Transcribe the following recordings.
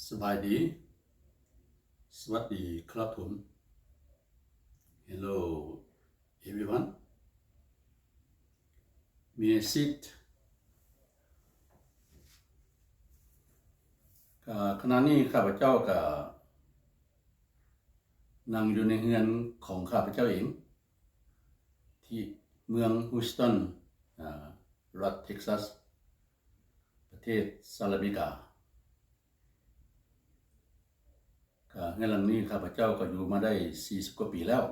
ສະບາຍດີ ສະຫວັດດີຄັບຜົມ Hello everyone. May I sit? ກະຂະນະນີ້ຂ້າພະເຈົ້າກະນັ່ງຢູ່ໃນເຮືອນຂອງຂ້າພະເຈົ້າເອງ ທີ່ເມືອງ Houston ອາ ລັດ Texas ປະເທດສະຫະລັດອາເມລິກາ. ກະເຮືອນຫຼັງນີ້ຂ້າພະເຈົ້າກໍຢູ່ມາໄດ້ສີ່ສິບກວ່າປີແລ້ວ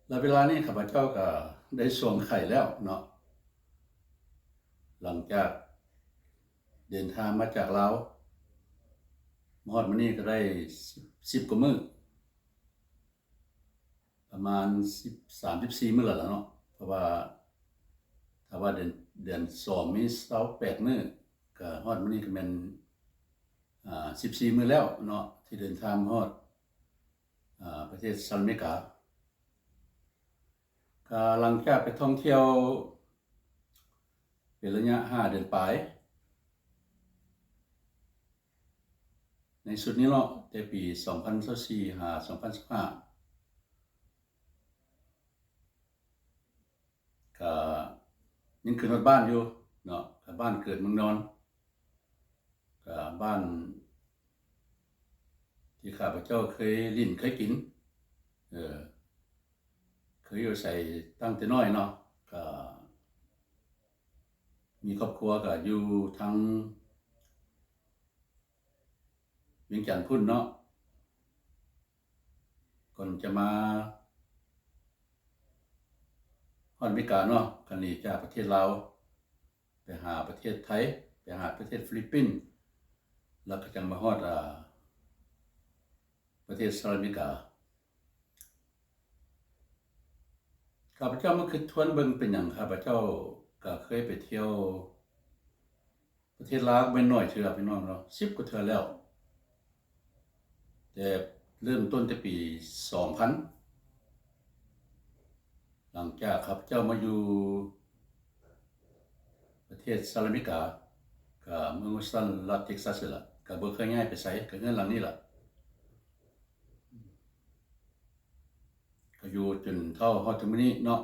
ແລະເວລານີ້ຂ້າພະເຈົ້າກໍໄດ້ສວມໄຂ້ແລ້ວເນາະ ຫຼັງຈາກເດີນທາງມາຈາກລາວ ມາຮອດມື້ນີ້ກໍໄດ້ສິບ ສິບກວ່າມື້ ປະມານສິບສາມ ສິບສີ່ມື້ແລ້ວລະເນາະ ເພາະວ່າ ຖ້າວ່າເດືອນ ເດືອນສອງມີຊາວແປດມື້ ກະຮອດມື້ນີ້ກະແມ່ນ ອາ ສິບສີ່ມື້ແລ້ວເນາະ ທີ່ເດີນທາງມາຮອດ ອາ ປະເທດສະຫະລັດອາເມລິກາ. ກະຫຼັງຈາກໄປທ່ອງທ່ຽວເປັນໄລຍະຫ້າເດືອນປາຍ ໃນຊຸດນີ້ເນາະ ແຕ່ປີສອງພັນຊາວສີ່ຫາສອງພັນຊາວຫ້າ ກະຍັງຄືນຮອດບ້ານຢູ່ເນາະ ກະບ້ານເກີດເມືອງນອນ ກະບ້ານທີ່ຂ້າພະເຈົ້າເຄີຍຫຼິ້ນເຄີຍກິນ ເອີ ເຄີຍຢູ່ອາໄສຕັ້ງແຕ່ນ້ອຍເນາະ ກະມີຄອບຄົວກະຢູ່ທາງ ວຽງຈັນພຸ້ນເນາະ ກ່ອນຈະມາຮອດອາເມລິກາເນາະ ກະໜີຈາກປະເທດລາວ ໄປຫາປະເທດໄທ ໄປຫາປະເທດຟີລິບປິນ ແລ້ວກະຈັ່ງມາຮອດ ອາ ປະເທດສະຫະລັດອາເມລິກາ. ຂ້າພະເຈົ້າມາຄິດທວນເບິ່ງ ເປັນຫຍັງຂ້າພະເຈົ້າກະເຄີຍໄປທ່ຽວປະເທດລາວ ບໍ່ແມ່ນໜ້ອຍເທື່ອພີ່ນ້ອງເນາະ ສິບກວ່າເທື່ອແລ້ວ ແຕ່ເລີ່ມຕົ້ນແຕ່ປີສອງພັນ ຫຼັງຈາກຂ້າພະເຈົ້າມາຢູ່ ປະເທດສະຫະລັດອາເມລິກາ ກະເມືອງ Houston ລັດ Texas ນີ້ລະ ກະບໍ່ເຄີຍຍ້າຍໄປໃສ ກະເຮືອນຫຼັງນີ້ລະ ກະຢູ່ຈົນເຖົ້າຮອດທຸກມື້ນີ້ເນາະ.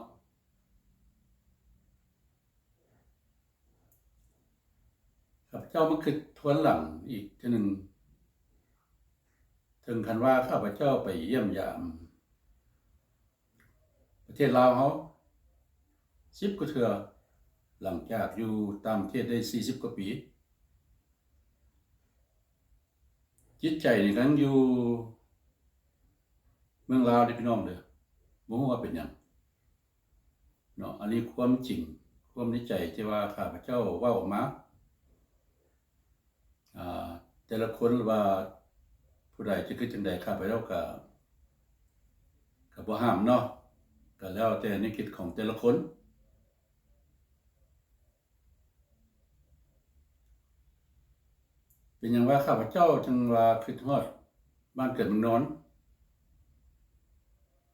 ຂ້າພະເຈົ້າມາຄິດທວນຫຼັງອີກເທື່ອໜຶ່ງ ເຖິງຄັນວ່າຂ້າພະເຈົ້າໄປຢ້ຽມຢາມ ປະເທດລາວເຮົາສິບກວ່າເທື່ອ ຫຼັງຈາກຢູ່ຕ່າງປະເທດໄດ້ສີ່ສິບກວ່າປີ ຈິດໃຈນີ້ກໍຍັງຢູ່ເມືອງລາວເດ້ພີ່ນ້ອງເດີ ບໍ່ຮູ້ວ່າເປັນຫຍັງເນາະ. ອັນນີ້ຄວາມຈິງ ຄວາມໃນໃຈທີ່ວ່າຂ້າພະເຈົ້າເວົ້າອອກມາ ອາ ແຕ່ລະຄົນ ຫຼືວ່າຜູ້ໃດຈະຄິດຈັ່ງໃດ ຂ້າພະເຈົ້າກະ ກະບໍ່ຫ້າມເນາະ ກະແລ້ວແຕ່ແນວຄິດຂອງແຕ່ລະຄົນ. ເປັນຫຍັງວ່າຂ້າພະເຈົ້າຈຶ່ງວ່າຄິດຮອດບ້ານເກີດເມືອງນອນ?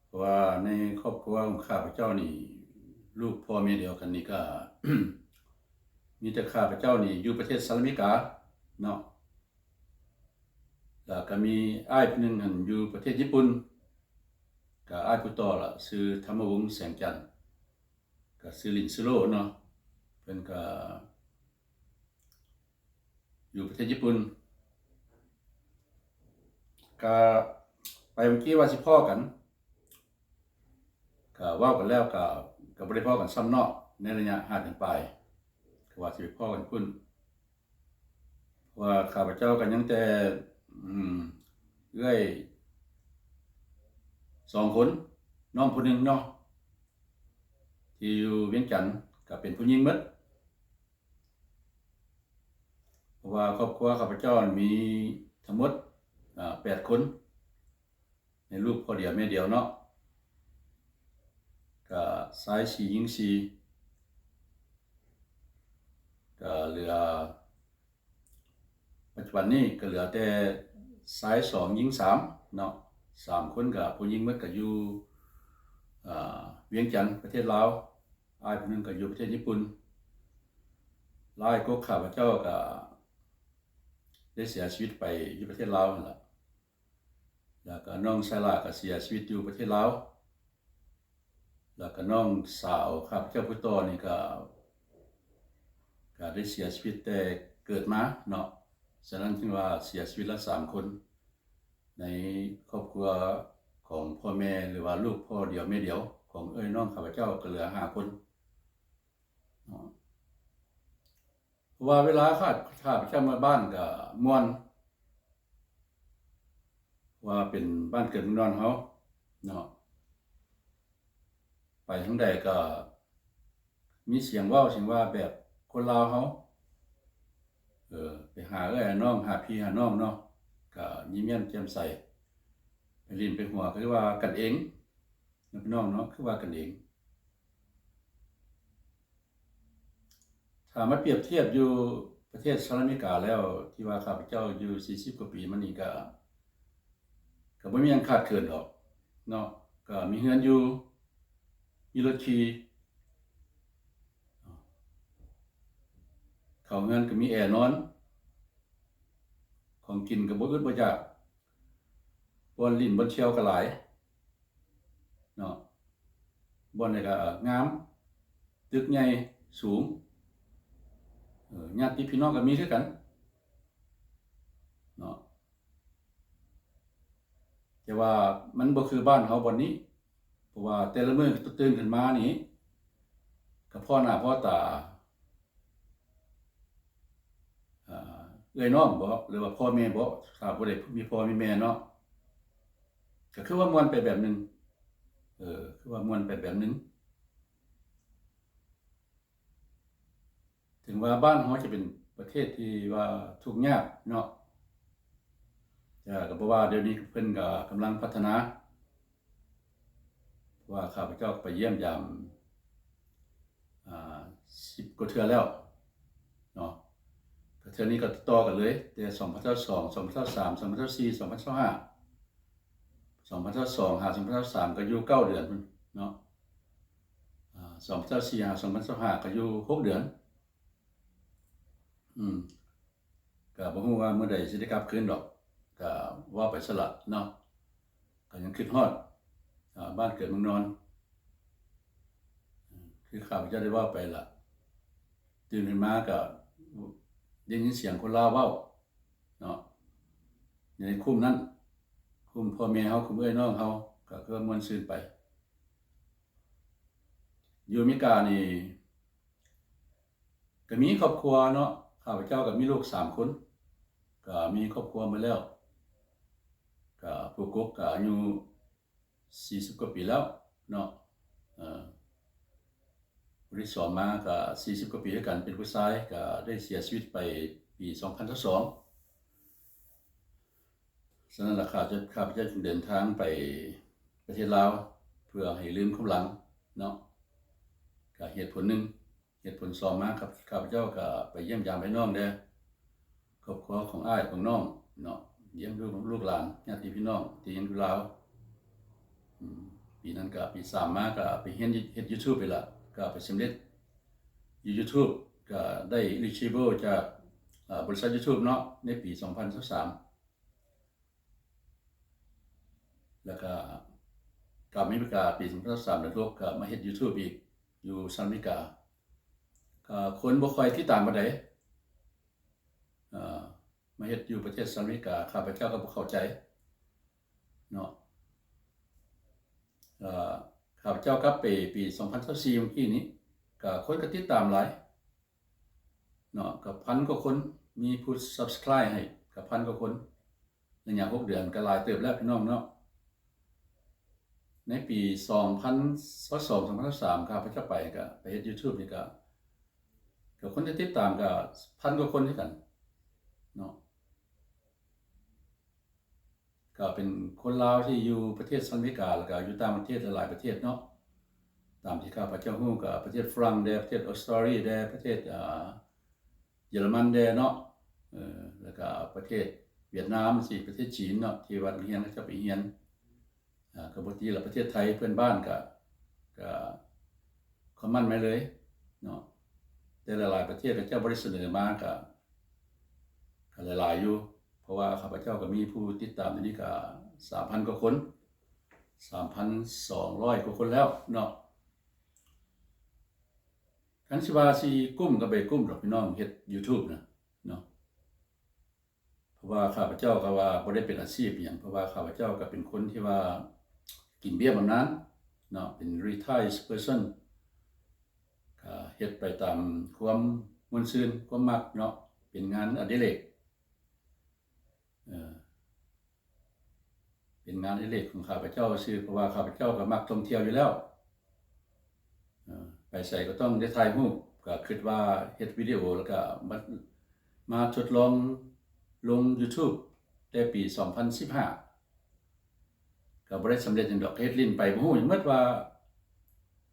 ເພາະວ່າໃນຄອບຄົວຂອງຂ້າພະເຈົ້ານີ້ ລູກພໍ່ແມ່ດຽວກັນນີ້ກະ ມີແຕ່ຂ້າພະເຈົ້ານີ້ຢູ່ປະເທດສະຫະລັດອາເມລິກາເນາະ ແລ້ວກະມີອ້າຍຜູ້ໜຶ່ງຫັ້ນຢູ່ປະເທດຍີ່ປຸ່ນ ກະອ້າຍຜູ້ຕໍ່ລະ ຊື່ທຳມະວົງ ແສງຈັນ ກະຊື່ຫຼິ້ນຊື່ໂລເນາະ ເພິ່ນກະ ຢູ່ປະເທດຍີ່ປຸ່ນ ກະໄປເມື່ອກີ້ວ່າຊິພໍ້ກັນ ກະເວົ້າກັນແລ້ວກະ ກະບໍ່ໄດ້ພໍ້ກັນຊ້ຳເນາະ ໃນໄລຍະຫ້າເດືອນປາຍ ກະວ່າຊິໄປພໍ້ກັນພຸ້ນ ເພາະວ່າຂ້າພະເຈົ້າກະຍັງແຕ່ ອືມ ເອື້ອຍສອງຄົນ ນ້ອງຜູ້ໜຶ່ງເນາະ ທີ່ຢູ່ວຽງຈັນ ກະເປັນຜູ້ຍິງໝົດ ເພາະວ່າຄອບຄົວຂ້າພະເຈົ້າມີທັງໝົດ ອາ ແປດຄົນ ໃນລູກພໍ່ດຽວແມ່ດຽວເນາະ ກະຊາຍສີ່ ຍິງສີ່ ກະເຫຼືອ ປັດຈຸບັນນີ້ກະເຫຼືອແຕ່ຊາຍສອງ ຍິງສາມເນາະ ສາມຄົນ ກະຜູ້ຍິງໝົດ ກະຢູ່ ອາ ວຽງຈັນ ປະເທດລາວ ອ້າຍຜູ້ໜຶ່ງກະຢູ່ປະເທດຍີ່ປຸ່ນ ຫຼາຍກວ່າຂ້າພະເຈົ້າກໍໄດ້ເສຍຊີວິດໄປຢູ່ປະເທດລາວຫັ້ນລະ ແລ້ວກໍນ້ອງຊາລາກໍເສຍຊີວິດຢູ່ປະເທດລາວ ແລ້ວກໍນ້ອງສາວຂ້າພະເຈົ້າຜູ້ຕໍ່ນີ້ກໍ ກໍໄດ້ເສຍຊີວິດແຕ່ເກີດມາເນາະ. ສະນັ້ນຈຶ່ງວ່າເສຍຊີວິດລະສາມຄົນ ໃນຄອບຄົວຂອງພໍ່ແມ່ ຫຼືວ່າລູກພໍ່ດຽວແມ່ດຽວຂອງເອື້ອຍນ້ອງຂ້າພະເຈົ້າກໍເຫຼືອຫ້າຄົນເນາະ. ເພາະວ່າເວລາຂ້າ ຂ້າພະເຈົ້າມາບ້ານກໍມ່ວນ ເພາະວ່າເປັນບ້ານເກີດເມືອງນອນເຮົາເນາະ ໄປທາງໃດກໍມີສຽງເວົ້າສຽງວ່າແບບຄົນລາວເຮົາ ເອີ ໄປຫາເອື້ອຍຫານ້ອງ ຫາພີ່ຫານ້ອງເນາະ ກໍຍິ້ມແຍ້ມແຈ່ມໃສ ໄປຫຼິ້ນໄປຫົວ ຄືວ່າກັນເອງເນາະ ພີ່ນ້ອງເນາະ ຄືວ່າກັນເອງ. ຖ້າມາປຽບທຽບຢູ່ປະເທດສະຫະລັດອາເມລິກາແລ້ວ ທີ່ວ່າຂ້າພະເຈົ້າຢູ່ສີ່ສິບກວ່າປີມານີ້ ກະ ກະບໍ່ມີຫຍັງຂາດເຂີນດອກເນາະ ກະມີເຮືອນຢູ່ ມີລົດຂີ່ ເຂົ້າເຮືອນກະມີແອນອນ ຂອງກິນກະບໍ່ອຶດບໍ່ຢາກ ບ່ອນຫຼິ້ນບ່ອນທ່ຽວກະຫຼາຍ ເນາະ ບ່ອນໃດກະງາມ ຕຶກໃຫຍ່ສູງ ເອີ ຍາດຕິພີ່ນ້ອງກະມີຄືກັນເນາະ ແຕ່ວ່າມັນບໍ່ຄືບ້ານເຮົາບ່ອນນີ້ ເພາະວ່າແຕ່ລະມື້ຕື່ນຂຶ້ນມານີ້ ກະພໍ້ໜ້າພໍ້ຕາ ອ່າ ເອື້ອຍນ້ອງບໍ ຫຼືວ່າພໍ່ແມ່ບໍ ຖ້າບໍ່ໄດ້ມີພໍ່ມີແມ່ເນາະ ກໍຄືວ່າມ່ວນໄປແບບໜຶ່ງ ເອີ ຄືວ່າມ່ວນໄປແບບໜຶ່ງ. ເຖິງວ່າບ້ານເຮົາຈະເປັນປະເທດທີ່ວ່າທຸກຍາກເນາະ ແຕ່ກໍບໍ່ວ່າ ດຽວນີ້ເພິ່ນກໍກຳລັງພັດທະນາ ເພາະວ່າຂ້າພະເຈົ້າໄປຢ້ຽມຢາມ ອ່າ ສິບກວ່າເທື່ອແລ້ວເນາະ ກໍເທື່ອນີ້ກໍຕິດຕໍ່ກັນເລີຍ ແຕ່ສອງພັນຊາວສອງ ສອງພັນຊາວສາມ ສອງພັນຊາວສີ່ ສອງພັນຊາວຫ້າ ສອງພັນຊາວສອງ ຫາ ສອງພັນຊາວສາມ ກໍຢູ່ເກົ້າເດືອນພຸ້ນເນາະ ອ່າ ສອງພັນຊາວສີ່ ຫາ ສອງພັນຊາວຫ້າ ກໍຢູ່ຫົກເດືອນ. ອືມ ກະບໍ່ຮູ້ວ່າມື້ໃດຊິໄດ້ກັບຄືນດອກ ກະເວົ້າໄປຊັ້ນລະເນາະ ກະຍັງຄິດຮອດ ອ່າ ບ້ານເກີດເມືອງນອນ ຄືຂ້າພະເຈົ້າໄດ້ເວົ້າໄປລະ ຕື່ນຂຶ້ນມາກະໄດ້ຍິນສຽງຄົນລາວເວົ້າເນາະ ໃນຄຸ້ມນັ້ນ ຄຸ້ມພໍ່ແມ່ເຮົາ ຄຸ້ມເອື້ອຍນ້ອງເຮົາ ກະຄືວ່າມ່ວນຊື່ນໄປ. ຢູ່ອາເມລິການີ້ ກໍມີຄອບຄົວເນາະ ຂ້າພະເຈົ້າກໍມີລູກສາມຄົນ ກໍມີຄອບຄົວໝົດແລ້ວ ກໍຜູ້ກົກກໍອາຍຸສີ່ສິບກວ່າປີແລ້ວເນາະ ເອີ ຜູ້ທີສອງມາກໍສີ່ສິບກວ່າປີຄືກັນ ເປັນຜູ້ຊາຍ ກໍໄດ້ເສຍຊີວິດໄປປີສອງພັນຊາວສອງ. ສະນັ້ນລະ ຂ້າພະເຈົ້າ ຂ້າພະເຈົ້າຈຶ່ງເດີນທາງໄປປະເທດລາວ ເພື່ອໃຫ້ລືມຄວາມຫຼັງເນາະ ກະເຫດຜົນໜຶ່ງ. ເຫດຜົນສອງມາ ຂ້າພະເຈົ້າກະໄປຢ້ຽມຢາມອ້າຍນ້ອງແດ່ ຄອບຄົວຂອງອ້າຍຂອງນ້ອງເນາະ ຢ້ຽມລູກ ລູກຫຼານ ຍາດຕິພີ່ນ້ອງທີ່ຍັງຢູ່ລາວ. ອືມ ປີນັ້ນກະ ປີສາມມາກະໄປຮຽນເຮັດຢູທູບອີກລະ ກະໄປສຳເລັດຢູ່ຢູທູບ ກະໄດ້ eligible ຈາກ ອາ ບໍລິສັດຢູທູບເນາະ ໃນປີສອງພັນຊາວສາມ. ແລ້ວກະກັບມາອາເມລິກາປີສອງພັນຊາວສາມ ເດືອນຫົກ ກະມາເຮັດຢູທູບອີກ ຢູ່ສະຫະລັດອາເມລິກາ ກະຄົນບໍ່ຄ່ອຍຕິດຕາມປານໃດ ເອີ ມາເຮັດຢູ່ປະເທດສະຫະລັດອາເມລິກາ ຂ້າພະເຈົ້າກໍບໍ່ເຂົ້າໃຈເນາະ. ເອີ ຂ້າພະເຈົ້າກັບໄປປີສອງພັນຊາວສີ່ ເມື່ອກີ້ນີ້ ກະຄົນກໍຕິດຕາມຫຼາຍ ເນາະ ກໍພັນກວ່າຄົນ ມີຜູ້ subscribe ໃຫ້ກໍພັນກວ່າຄົນ ໄລຍະຫົກເດືອນ ກໍຫຼາຍເຕີບແລ້ວພີ່ນ້ອງເນາະ. ໃນປີສອງພັນຊາວສອງ ສອງພັນຊາວສາມ ຂ້າພະເຈົ້າໄປ ກໍໄປເຮັດຢູທູບນີ້ ກໍ ກໍຄົນທີ່ຕິດຕາມກໍພັນກວ່າຄົນຄືກັນເນາະ. ກໍເປັນຄົນລາວທີ່ຢູ່ປະເທດສະຫະລັດອາເມລິກາ ແລ້ວກໍຢູ່ຕ່າງປະເທດຫຼາຍໆປະເທດເນາະ ຕາມທີ່ຂ້າພະເຈົ້າຮູ້ ກໍປະເທດຝຣັ່ງແດ່ ປະເທດອົດສະຕຣາລີແດ່ ປະເທດ ອ່າ ເຢຍລະມັນແດ່ເນາະ ເອີ ແລ້ວກໍປະເທດຫວຽດນາມຊີ້ ປະເທດຈີນເນາະ ທີ່ວ່ານັກຮຽນເຂົາເຈົ້າໄປຮຽນ ອ່າ ກໍບໍ່ຕິລະ ປະເທດໄທເພື່ອນບ້ານກໍ ກໍຄອມເມັ້ນມາເລີຍເນາະ. ຕ່ຫຼາຍໆປະເທດເຂົາເຈົ້າບໍ່ໄດ້ສະເໜີມາ ກະ ກະຫຼາຍໆຢູ່ ເພາະວ່າຂ້າພະເຈົ້າກະມີຜູ້ຕິດຕາມດຽວນີ້ກະສາມພັນກວ່າຄົນ ສາມພັນສອງຮ້ອຍກວ່າຄົນແລ້ວເນາະ. ຄັນຊິວ່າຊິກຸ້ມກະບໍ່ກຸ້ມດອກພີ່ນ້ອງ ເຮັດຢູທູບນະເນາະ. ເພາະວ່າຂ້າພະເຈົ້າກະວ່າບໍ່ໄດ້ເປັນອາຊີບອີ່ຫຍັງ ເພາະວ່າຂ້າພະເຈົ້າກະເປັນຄົນທີ່ວ່າກິນເບ້ຍບຳນານເນາະ ເປັນ retired person ກະເຮັດໄປຕາມຄວາມມ່ວນຊື່ນ ຄວາມມັກເນາະ ເປັນງານອະດິເລກ ເອີ ເປັນງານອະດິເລກຂອງຂ້າພະເຈົ້າຊື່ ເພາະວ່າຂ້າພະເຈົ້າກະມັກທ່ອງທ່ຽວຢູ່ແລ້ວ ເອີ ໄປໃສກະຕ້ອງໄດ້ຖ່າຍຮູບ ກະຄຶດວ່າເຮັດວິດີໂອ ແລ້ວກະມາ ມາທົດລອງລົງຢູທູບແຕ່ປີສອງພັນສິບຫ້າ ກະບໍ່ໄດ້ສຳເລັດຫຍັງດອກ ເຮັດຫຼິ້ນໄປ ບໍ່ຮູ້ຫຍັງໝົດວ່າ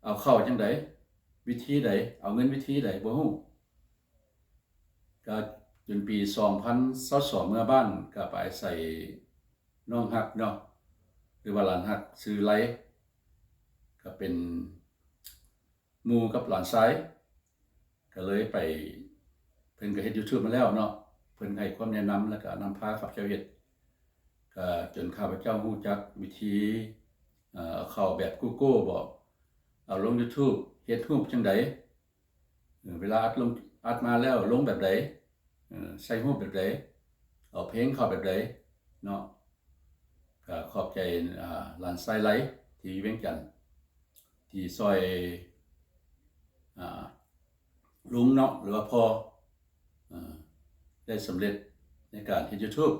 ເອົາເຂົ້າຈັ່ງໃດ ວິທີໃດ ເອົາເງິນວິທີໃດ ບໍ່ຮູ້. ກະຈົນປີສອງພັນຊາວສອງເມືອບ້ານ ກະໄປອາໄສນ້ອງຮັກເນາະ ຫຼືວ່າຫຼານຮັກຊື່ໄລ ກະເປັນໝູ່ກັບຫຼານຊາຍ ກະເລີຍໄປ ເພິ່ນກະເຮັດຢູທູບມາແລ້ວເນາະ ເພິ່ນໃຫ້ຄວາມແນະນຳ ແລ້ວກະນຳພາຂ້າພະເຈົ້າເຮັດ ກະຈົນຂ້າພະເຈົ້າຮູ້ຈັກວິທີ ເອີ ເອົາເຂົ້າແບບກູໂກ້ບໍ ເອົາລົງຢູທູບ ເຮັດຮູບຈັ່ງໃດ ເອີ ເວລາອັດລົງ ອັດມາແລ້ວລົງແບບໃດ ເອີ ໃສ່ຮູບແບບໃດ ເອົາເພງເຂົ້າແບບໃດເນາະ. ກະຂອບໃຈ ອາ ຫຼານຊາຍໄລທີ່ຢູ່ວຽງຈັນ ທີ່ຊ່ອຍ ອາ ລຸງເນາະ ຫຼືວ່າພໍ່ ເອີ ໄດ້ສຳເລັດໃນການເຮັດຢູທູບ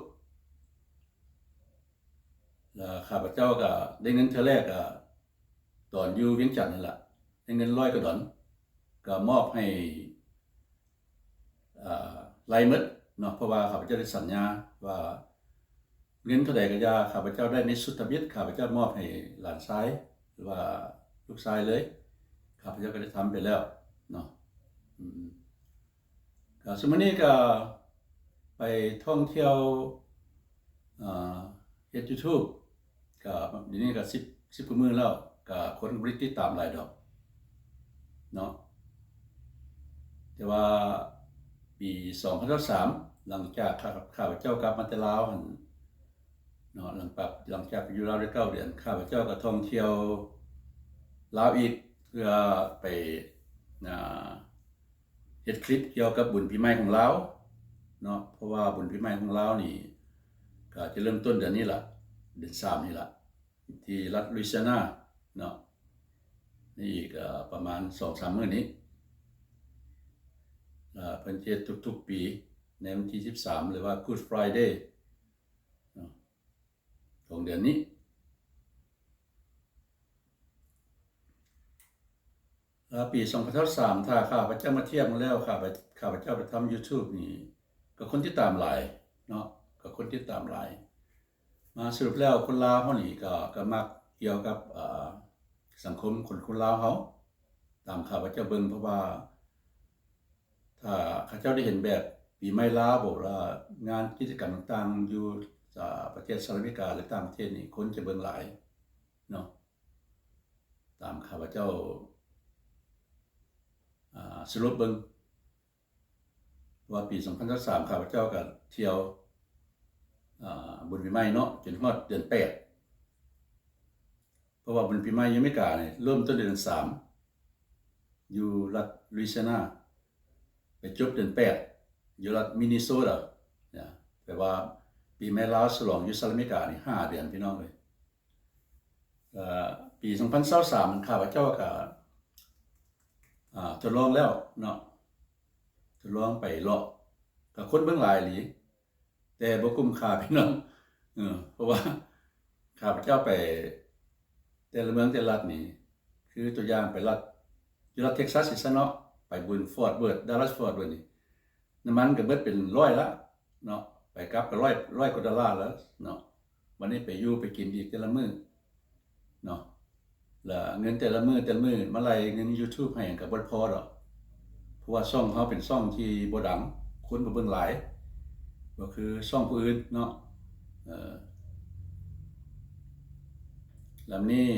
ແລ້ວຂ້າພະເຈົ້າກະໄດ້ເງິນເທື່ອແລກ ກະຕອນຢູ່ວຽງຈັນຫັ້ນລະ ໄດ້ເງິນຮ້ອຍກວ່າດອນ ກະມອບໃຫ້ ອາ ໄລໝົດເນາະ ເພາະວ່າຂ້າພະເຈົ້າໄດ້ສັນຍາວ່າ ເງິນເທົ່າໃດກະຢ່າ ຂ້າພະເຈົ້າໄດ້ໃນສຸດທຳອິດ ຂ້າພະເຈົ້າມອບໃຫ້ຫຼານຊາຍ ຫຼືວ່າລູກຊາຍເລີຍ ຂ້າພະເຈົ້າກະໄດ້ທຳໄປແລ້ວເນາະ. ອືມ ກະຊຸມມື້ນີ້ກະໄປທ່ອງທ່ຽວ ເຮັດຢູທູບ ກະດຽວນີ້ກະສິບ ສິບກວ່າໝື່ນແລ້ວ ກະຄົນກະບໍ່ໄດ້ຕິດຕາມຫຼາຍດອກເນາະ. ແຕ່ວ່າປີສອງພັນຊາວສາມ ຫຼັງຈາກຂ້າ ຂ້າພະເຈົ້າກັບມາແຕ່ລາວຫັ້ນເນາະ ຫຼັງ ຫຼັງຈາກຢູ່ລາວໄດ້ເກົ້າເດືອນ ຂ້າພະເຈົ້າກະທ່ອງທ່ຽວລາວອີກ ເພື່ອໄປ ອາ ເຮັດຄລິບກ່ຽວກັບບຸນປີໃໝ່ຂອງລາວເນາະ ເພາະວ່າບຸນປີໃໝ່ຂອງລາວນີ້ ກະຈະເລີ່ມຕົ້ນເດືອນນີ້ລະ ເດືອນສາມນີ້ລະ ທີ່ລັດລຸຍຊີອານາເນາະ ໃນອີກ ເອີ ປະມານສອງສາມມື້ນີ້ ເອີ ເພິ່ນຈະເຮັດທຸກໆປີໃນວັນທີສິບສາມ ຫຼືວ່າ Good Friday ເນາະ ຂອງເດືອນນີ້. ລະປີສອງພັນຊາວສາມ ຖ້າຂ້າພະເຈົ້າມາທຽບແລ້ວ ຂ້າພະ ຂ້າພະເຈົ້າໄປທຳຢູທູບນີ້ ກະຄົນຕິດຕາມຫຼາຍເນາະ ກະຄົນຕິດຕາມຫຼາຍ. ມາສະຫຼຸບແລ້ວຄົນລາວເຮົານີ້ກະ ກະມັກກ່ຽວກັບ ເອີ ສັງຄົມຂອງຄົນລາວເຮົາ ຕາມຂ້າພະເຈົ້າເບິ່ງ ເພາະວ່າ ຖ້າເຂົາເຈົ້າໄດ້ເຫັນແບບປີໃໝ່ລາວ ຫຼືວ່າງານກິດຈະກຳຕ່າງໆ ຢູ່ ອາ ປະເທດສະຫະລັດອາເມລິກາ ຫຼືຕ່າງປະເທດນີ້ ຄົນຈະເບິ່ງຫຼາຍເນາະ ຕາມຂ້າພະເຈົ້າ ອາ ສະຫຼຸບເບິ່ງ ເພາະວ່າປີສອງພັນຊາວສາມ ຂ້າພະເຈົ້າກະທ່ຽວ ອາ ບຸນປີໃໝ່ເນາະ ຈົນຮອດເດືອນແປດ ເພາະວ່າບຸນປີໃໝ່ຢູ່ອາເມລິການີ້ ເລີ່ມຕົ້ນເດືອນສາມ ຢູ່ລັດລຸຍຊີອານາ ໄປຈົບເດືອນແປດ ຢູ່ລັດມິນນີໂຊດາ ນະ ແປວ່າປີໃໝ່ລາວສະຫຼອງຢູ່ສະຫະລັດອາເມລິການີ້ຫ້າເດືອນ ພີ່ນ້ອງເອີຍ. ເອີ ປີສອງພັນຊາວສາມ ຂ້າພະເຈົ້າກະ ອາ ທົດລອງແລ້ວເນາະ ທົດລອງໄປເລາະ ກະຄົນເບິ່ງຫຼາຍອີ່ຫຼີ ແຕ່ບໍ່ກຸ້ມຄ່າ ພີ່ນ້ອງ ເອີ ເພາະວ່າຂ້າພະເຈົ້າໄປແຕ່ລະເມືອງແຕ່ລະລັດນີ້ ຄືຕົວຢ່າງໄປລັດ ຢູ່ລັດເທັກຊັສຊີ້ຊັ້ນເນາະ ໄປບຸນຟອດເວີດ ດາລັສຟອດເວີດນີ້ ນ້ຳມັນກະເບິດເປັນຮ້ອຍລະເນາະ ໄປກັບກະຮ້ອຍ ຮ້ອຍກວ່າດອນລາລະເນາະ. ບາດນີ້ໄປຢູ່ໄປກິນອີກແຕ່ລະມື້ເນາະ ລະເງິນແຕ່ລະມື້ ແຕ່ລະມື້ມາໄລ່ເງິນຢູທູບໃຫ້ກະບໍ່ພໍດອກ ເພາະວ່າຊ່ອງເຮົາເປັນຊ່ອງທີ່ບໍ່ດັງ ຄົນບໍ່ເບິ່ງຫຼາຍ ບໍ່ຄືຊ່ອງຜູ້ອື່ນເນາະ. ເອີ ລຳນີ້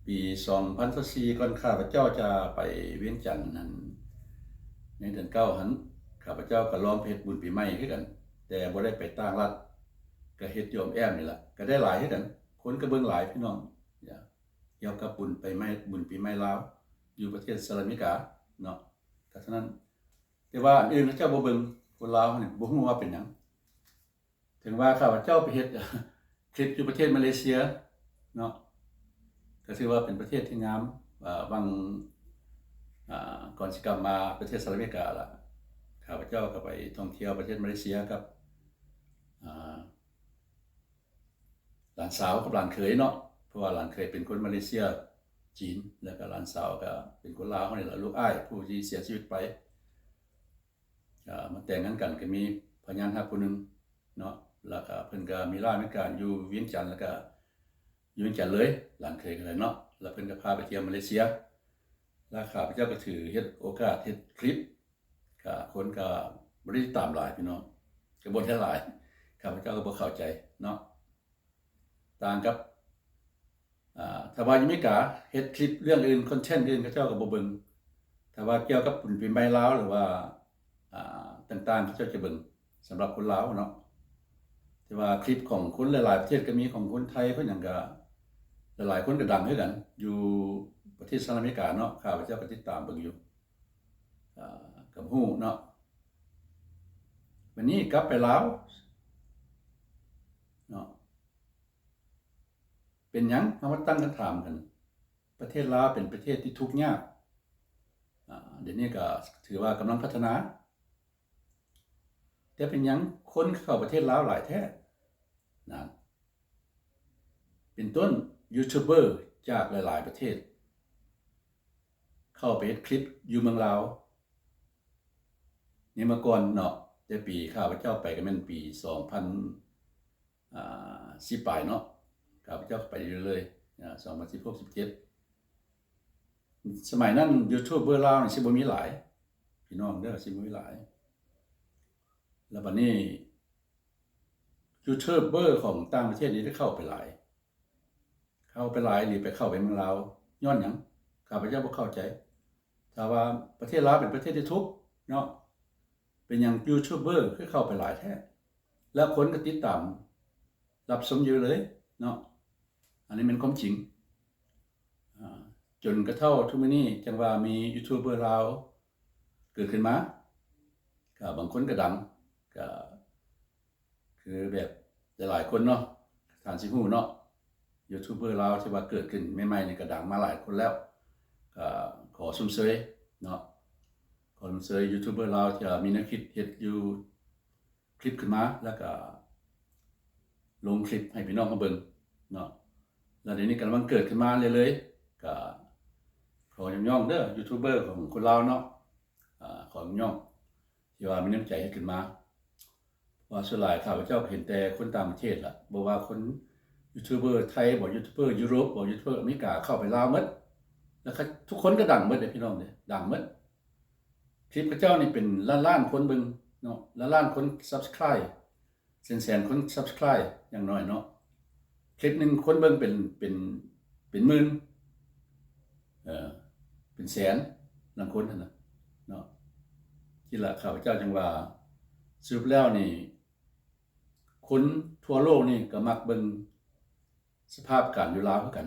ປີສອງພັນຊາວສີ່ ກ່ອນຂ້າພະເຈົ້າຈະໄປວຽງຈັນນັ້ນ ໃນເດືອນເກົ້າຫັ້ນ ຂ້າພະເຈົ້າກໍລອງໄປເຮັດບຸນປີໃໝ່ຄືກັນ, ແຕ່ບໍ່ໄດ້ໄປຕ່າງລັດ, ກໍເຮັດຢູ່ອ້ອມແອ້ມນີ້ລະ, ກໍໄດ້ຫຼາຍຄືກັນ, ຄົນກໍເບິ່ງຫຼາຍພີ່ນ້ອງ. ກ່ຽວກັບບຸນປີໃໝ່, ບຸນປີໃໝ່ລາວ ຢູ່ປະເທດສະຫະລັດອາເມລິກາເນາະ, ກໍເທົ່ານັ້ນ. ແຕ່ວ່າອັນອື່ນເຂົາເຈົ້າບໍ່ເບິ່ງ, ຄົນລາວເຮົານີ້ບໍ່ຮູ້ວ່າເປັນຫຍັງ. ເຖິງວ່າຂ້າພະເຈົ້າໄປເຮັດຄລິບຢູ່ປະເທດມາເລເຊຍເນາະ, ກໍຖືວ່າເປັນປະເທດທີ່ງາມ. ອາ ຫວ່າງ ອາ ກ່ອນຊິກັບມາປະເທດສະຫະລັດອາເມລິກາລະ ຂ້າພະເຈົ້າກໍໄປທ່ອງທ່ຽວປະເທດມາເລເຊຍກັບ ອາ ຫຼານສາວກັບຫຼານເຂີຍເນາະ, ເພາະວ່າຫຼານເຂີຍເປັນຄົນມາເລເຊຍຈີນ, ແລ້ວກໍຫຼານສາວກໍເປັນຄົນລາວເຮົານີ້ລະ, ລູກອ້າຍຜູ້ທີ່ເສຍຊີວິດໄປ ອາ ມາແຕ່ງງານກັນ ກໍມີພະຍານຮັກຜູ້ໜຶ່ງເນາະ, ແລ້ວກໍເພິ່ນກໍມີລາວອາເມລິກາຢູ່ວຽງຈັນ, ແລ້ວກໍຢູ່ວຽງຈັນເລີຍ ຫຼານເຂີຍກໍໄດ້ເນາະ, ແລ້ວເພິ່ນກໍພາໄປທ່ຽວມາເລເຊຍ. ແລ້ວຂ້າພະເຈົ້າກໍຖືເຮັດໂອກາດເຮັດຄລິບ, ກໍຄົນກໍບໍ່ໄດ້ຕິດຕາມຫຼາຍພີ່ນ້ອງ, ກໍບໍ່ໄດ້ຫຼາຍ, ຂ້າພະເຈົ້າກໍບໍ່ເຂົ້າໃຈເນາະ. ຕ່າງກັບ ອາ ຖ້າວ່າຢູ່ອາເມລິກາເຮັດຄລິບເລື່ອງອື່ນ ຄອນເທັນອື່ນ ເຂົາເຈົ້າກໍບໍ່ເບິ່ງ, ຖ້າວ່າກ່ຽວກັບບຸນປີໃໝ່ລາວ ຫຼືວ່າ ອາ ຕ່າງໆ ເຂົາເຈົ້າຈະເບິ່ງ ສຳລັບຄົນລາວເນາະ. ແຕ່ວ່າຄລິບຂອງຄົນຫຼາຍໆປະເທດກໍມີ, ຂອງຄົນໄທ ຄົນຫຍັງກໍ ຫຼາຍໆຄົນກໍດັງຄືກັນ ຢູ່ປະເທດສະຫະລັດອາເມລິກາເນາະ, ຂ້າພະເຈົ້າກໍຕິດຕາມເບິ່ງຢູ່ ອາ ກໍຮູ້ເນາະ. ບັດນີ້ກັບໄປລາວເນາະ, ເປັນຫຍັງ ເຮົາມາຕັ້ງຄຳຖາມກັນ, ປະເທດລາວເປັນປະເທດທີ່ທຸກຍາກ, ອາ ດຽວນີ້ກໍຖືວ່າກຳລັງພັດທະນາ, ແຕ່ເປັນຫຍັງຄົນເຂົ້າປະເທດລາວຫຼາຍແທ້ນັ້ນ? ເປັນຕົ້ນ ຢູທູບເບີຈາກຫຼາຍໆປະເທດ ເຂົ້າໄປເຮັດຄລິບຢູ່ເມືອງລາວ. ໃນເມື່ອກ່ອນເນາະ, ແຕ່ປີຂ້າພະເຈົ້າໄປກໍແມ່ນປີສອງພັນ ອາ ສິບປາຍເນາະ, ຂ້າພະເຈົ້າໄປຢູ່ເລື້ອຍໆ ອາ ສອງພັນສິບຫົກ ສິບເຈັດ. ສະໄໝນັ້ນຢູທູບເບີລາວນີ້ຊິບໍ່ມີຫຼາຍ ພີ່ນ້ອງເດີ, ຊິບໍ່ມີຫຼາຍ. ແລ້ວບັດນີ້ຢູທູບເບີຂອງຕ່າງປະເທດນີ້ໄດ້ເຂົ້າໄປຫຼາຍ, ເຂົ້າໄປຫຼາຍນີ້ ໄປເຂົ້າໄປເມືອງລາວຍ້ອນຫຍັງ? ຂ້າພະເຈົ້າບໍ່ເຂົ້າໃຈ. ຖ້າວ່າປະເທດລາວເປັນປະເທດທີ່ທຸກເນາະ, ເປັນຫຍັງຢູທູບເບີຄືເຂົ້າໄປຫຼາຍແທ້ ແລ້ວຄົນກໍຕິດຕາມ ຮັບຊົມຢູ່ເລີຍເນາະ. ອັນນີ້ແມ່ນຄວາມຈິງ ອາ ຈົນກະເທົ່າທຸກມື້ນີ້ຈັ່ງວ່າມີຢູທູບເບີລາວເກີດຂຶ້ນມາ, ກະບາງຄົນກະດັງ, ກະຄືແບບຫຼາຍໆຄົນເນາະ, ທ່ານຊິຮູ້ເນາະ, ຢູທູບເບີລາວທີ່ວ່າເກີດຂຶ້ນໃໝ່ໆນີ້ກະດັງມາຫຼາຍຄົນແລ້ວ. ກະຂໍຊົມເຊີຍເນາະ, ຂໍຊົມເຊີຍຢູທູບເບີລາວທີ່ວ່າມີແນວຄິດເຮັດຢູ່ ຄລິບຂຶ້ນມາ ແລ້ວກະລົງຄລິບໃຫ້ພີ່ນ້ອງເຮົາເບິ່ງເນາະ. ແລ້ວດຽວນີ້ກຳລັງເກີດຂຶ້ນມາເລື້ອຍໆ, ກະຂໍຍ້ອງໆເດີ ຢູທູບເບີຂອງຄົນລາວເນາະ, ອາ ຂໍຍ້ອງທີ່ວ່າມີນ້ຳໃຈເຮັດຂຶ້ນມາ. ເພາະວ່າສ່ວນຫຼາຍຂ້າພະເຈົ້າເຫັນແຕ່ຄົນຕ່າງປະເທດລະ, ບໍ່ວ່າຄົນຢູທູບເບີໄທບໍ ຢູທູບເບີຢູໂຣບບໍ ຢູທູບເບີອາເມລິກາ ເຂົ້າໄປລາວໝົດ, ແລ້ວ ກະ ທຸກຄົນກະດັງໝົດເດ້ພີ່ນ້ອງເດ້, ດັງໝົດ. ຄລິບເຂົາເຈົ້ານີ້ເປັນລ້ານໆຄົນເບິ່ງເນາະ, ລ້ານໆຄົນຊັບສະໄຄຣບ໌, ແສນໆຄົນຊັບສະໄຄຣບ໌ຢ່າງໜ້ອຍເນາະ. ຄລິບໜຶ່ງຄົນເບິ່ງເປັນ ເປັນ ເປັນໝື່ນ ເອີ ເປັນແສນບາງຄົນຫັ້ນນະເນາະ. ທີ່ລະຂ້າພະເຈົ້າຈຶ່ງວ່າ ສະຫຼຸບແລ້ວນີ້ ຄົນທົ່ວໂລກນີ້ກະມັກເບິ່ງສະພາບການຢູ່ລາວຄືກັນ,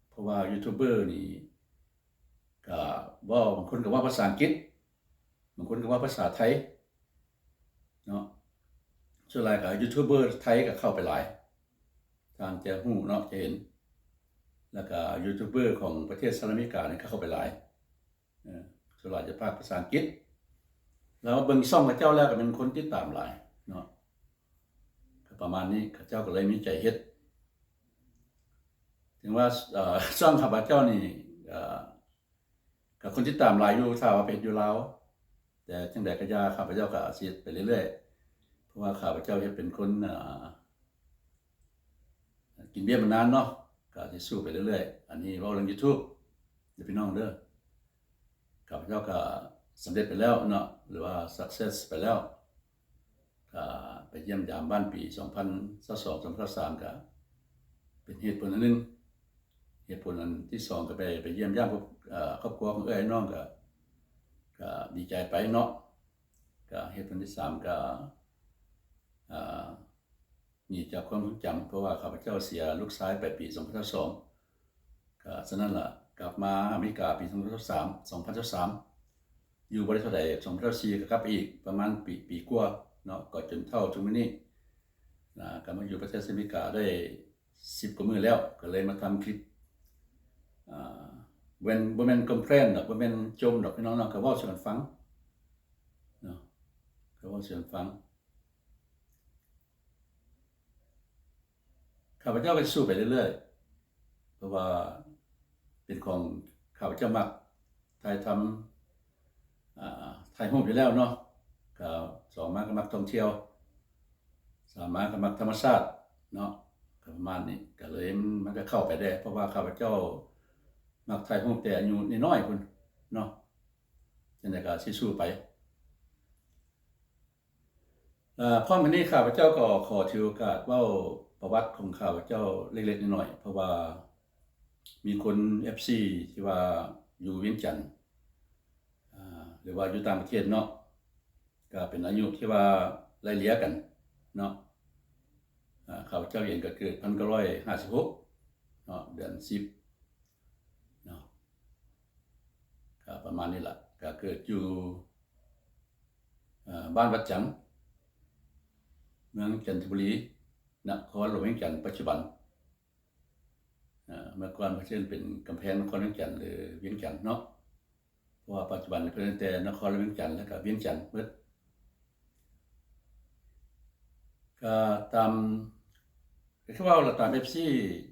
ເພາະວ່າຢູທູບເບີນີ້ ກະເວົ້າ ບາງຄົນກະເວົ້າພາສາອັງກິດ, ບາງຄົນກະເວົ້າພາສາໄທເນາະ. ສ່ວນຫຼາຍກະຢູທູບເບີໄທກະເຂົ້າໄປຫຼາຍ, ທ່ານຈະຮູ້ເນາະ ຈະເຫັນ, ແລ້ວກະຢູທູບເບີຂອງປະເທດສະຫະລັດອາເມລິການີ້ກະເຂົ້າໄປຫຼາຍ. ເອີ ສ່ວນຫຼາຍຈະພາກພາສາອັງກິດ, ແລ້ວເບິ່ງຊ່ອງເຂົາເຈົ້າແລ້ວກະແມ່ນຄົນຕິດຕາມຫຼາຍເນາະ, ກະປະມານນີ້ ເຂົາເຈົ້າກະເລີຍມີໃຈເຮັດ. ເຖິງວ່າ ເອີ ຊ່ອງຂ້າພະເຈົ້ານີ້ ເອີ ກະຄົນຕິດຕາມຫຼາຍຢູ່ ຖ້າວ່າໄປເຮັດຢູ່ລາວ, ແຕ່ຈັ່ງໃດກະຢ່າ ຂ້າພະເຈົ້າກະຊິເຮັດໄປເລື້ອຍໆ, ເພາະວ່າຂ້າພະເຈົ້າເຮັດເປັນຄົນ ເອີ ກິນເບຍມານານເນາະ, ກະຊິສູ້ໄປເລື້ອຍໆ. ອັນນີ້ເວົ້າເລື່ອງຢູທູບເດີພີ່ນ້ອງເດີ. ຂ້າພະເຈົ້າກະສຳເລັດໄປແລ້ວເນາະ ຫຼືວ່າຊັກເຊັສໄປແລ້ວ, ກະໄປຢ້ຽມຢາມບ້ານປີສອງພັນຊາວສອງ ສອງພັນຊາວສາມ ກະເປັນເຫດຜົນອັນໜຶ່ງ. ເຫດຜົນອັນທີສອງກະໄປ ໄປຢ້ຽມຢາມ ເອີ ຄອບຄົວຂອງເອື້ອຍນ້ອງ ກະ ກ ກໍດີໃຈໄປເນາະ. ກໍເຫດຜົນທີສາມ ກໍ ອາ ໜີຈາກຄວາມຊົງຈຳ ເພາະວ່າຂ້າພະເຈົ້າເສຍລູກຊາຍໄປປີສອງພັນຊາວສອງ ກໍສະນັ້ນລະ ກັບມາອາເມລິກາປີສອງພັນຊາວສາມ ສອງພັນຊາວສາມ ຢູ່ບໍ່ໄດ້ເທົ່າໃດ ສອງພັນຊາວສີ່ ກໍກັບໄປອີກປະມານປີ ປີກວ່າເນາະ ກໍຈົນເຖົ້າທຸກມື້ນີ້ ນະ ກໍມາຢູ່ປະເທດສະຫະລັດອາເມລິກາໄດ້ສິບກວ່າມື້ແລ້ວ ກໍເລີຍມາທຳຄລິບ ອາ ບໍ່ແມ່ນ ບໍ່ແມ່ນຄອມເພລນດອກ ບໍ່ແມ່ນຈົ່ມດອກ ພີ່ນ້ອງເນາະ ກໍເວົ້າສູ່ກັນຟັງເນາະ ກໍເວົ້າສູ່ກັນຟັງ. ຂ້າພະເຈົ້າກໍຊິສູ້ໄປເລື້ອຍໆ ເພາະວ່າເປັນຂອງ ຂ້າພະເຈົ້າມັກຖ່າຍທຳ ອາ ຖ່າຍຮູບຢູ່ແລ້ວເນາະ ກໍສອງມາກໍມັກທ່ອງທ່ຽວ ສາມມາກໍມັກທຳມະຊາດເນາະ ກໍປະມານນີ້ ກໍເລີຍມັນກໍເຂົ້າໄປແດ່ ເພາະວ່າຂ້າພະເຈົ້າມັກຖ່າຍຮູບແຕ່ອາຍຸນ້ອຍໆພຸ້ນເນາະ ຈັ່ງໃດກໍຊິສູ້ໄປ. ເອີ ພ້ອມກັນນີ້ ຂ້າພະເຈົ້າກໍຂໍຖືໂອກາດເວົ້າປະຫວັດຂອງຂ້າພະເຈົ້າເລັກໆນ້ອຍໆ ເພາະວ່າມີຄົນ ເອັຟຊີ ທີ່ວ່າຢູ່ວຽງຈັນ ອາ ຫຼືວ່າຢູ່ຕ່າງປະເທດເນາະ ກໍເປັນອາຍຸທີ່ວ່າໄລ່ເລ່ຍກັນເນາະ ອາ ຂ້າພະເຈົ້າເອງກໍເກີດພັນເກົ້າຮ້ອຍຫ້າສິບຫົກເນາະ ເດືອນສິບເນາະ ກໍປະມານນີ້ລະ ກໍເກີດຢູ່ ເອີ ບ້ານວັດຈັນ ເມືອງຈັນທະບູລີ ນະຄອນຫຼວງວຽງຈັນປັດຈຸບັນ. ເອີ ເມື່ອກ່ອນເພິ່ນເອີ້ນເປັນກຳແພງນະຄອນວຽງຈັນ ຫຼື ວຽງຈັນເນາະ ເພາະວ່າປັດຈຸບັນເພິ່ນເອີ້ນແຕ່ນະຄອນຫຼວງວຽງຈັນ ແລ້ວກໍວຽງຈັນໝົດ. ກໍຕາມ ກໍຄືເວົ້າລະ ຕາມ ເອັຟຊີ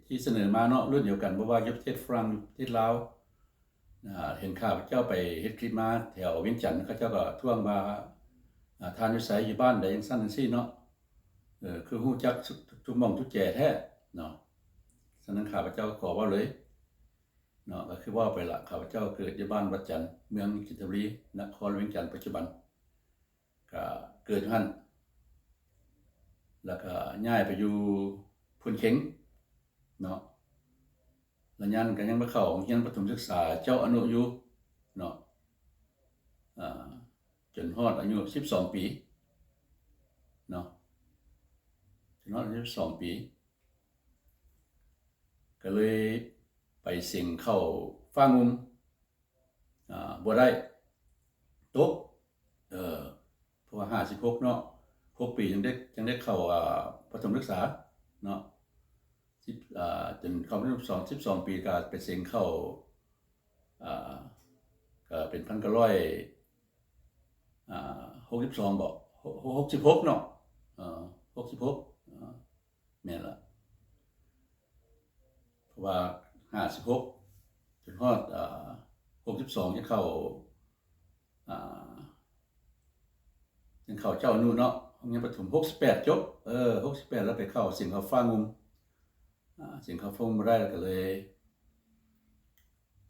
ທີ່ສະເໜີມາເນາະ ລຸ້ນດຽວກັນ ບໍ່ວ່າຢູ່ປະເທດຝຣັ່ງ ປະເທດລາວ ອາ ເຫັນຂ້າພະເຈົ້າໄປເຮັດຄລິບມາແຖວວຽງຈັນ ເຂົາເຈົ້າກໍທ້ວງວ່າ ອາ ທ່ານຢູ່ໃສ ຢູ່ບ້ານໃດ ຈັ່ງຊັ້ນຈັ່ງຊີ້ເນາະ ເອີ ຄືຮູ້ຈັກທຸກ ທຸກໝ່ອງທຸກແຈແທ້ເນາະ. ສະນັ້ນຂ້າພະເຈົ້າກໍຂໍເວົ້າເລີຍເນາະ ກໍຄືເວົ້າໄປລະ ຂ້າພະເຈົ້າເກີດຢູ່ບ້ານວັດຈັນ ເມືອງຈັນທະບູລີ ນະຄອນຫຼວງວຽງຈັນປັດຈຸບັນ. ກະເກີດຢູ່ຫັ້ນ ແລ້ວກະຍ້າຍໄປຢູ່ໂພນເຄັງເນາະ. ລະຍະນັ້ນກະຍັງໄປເຂົ້າໂຮງຮຽນປະຖົມສຶກສາເຈົ້າອະນຸຢູ່ເນາະ ອາ ຈົນຮອດອາຍຸສິບສອງປີເນາະ ຈົນຮອດອາຍຸສິບສອງປີ ກະເລີຍໄປເສັງເຂົ້າຟ້າງຸ່ມ ອາ ບໍ່ໄດ້ ຕົກ ເອີ ເພາະວ່າຫ້າສິບຫົກເນາະ ຫົກປີຈັ່ງໄດ້ ຈັ່ງໄດ້ເຂົ້າ ອາ ປະຖົມສຶກສາເນາະ ສິບ ອາ ຈົນເຂົ້າມາສິບສອງ ສິບສອງປີກະໄປເສັງເຂົ້າ ອາ ກະເປັນພັນເກົ້າຮ້ອຍ ອາ ຫົກສິບສອງບໍ ຫົກ ຫົກສິບຫົກເນາະ ເອີ ຫົກສິບຫົກ ອາ ແມ່ນລະ ເພາະວ່າຫ້າສິບຫົກ ຈົນຮອດ ອາ ຫົກສິບສອງ ຍັງເຂົ້າ ອາ ຍັງເຂົ້າເຈົ້າອະນຸເນາະ ໂຮງຮຽນປະຖົມ ຫົກສິບແປດ ຈົບ ເອີ ຫົກສິບແປດ ແລ້ວໄປເຂົ້າ ເສັງເຂົ້າຟ້າງຸ່ມ ອາ ເສັງເຂົ້າຟ້າງຸ່ມບໍ່ໄດ້ ແລ້ວກະເລີຍ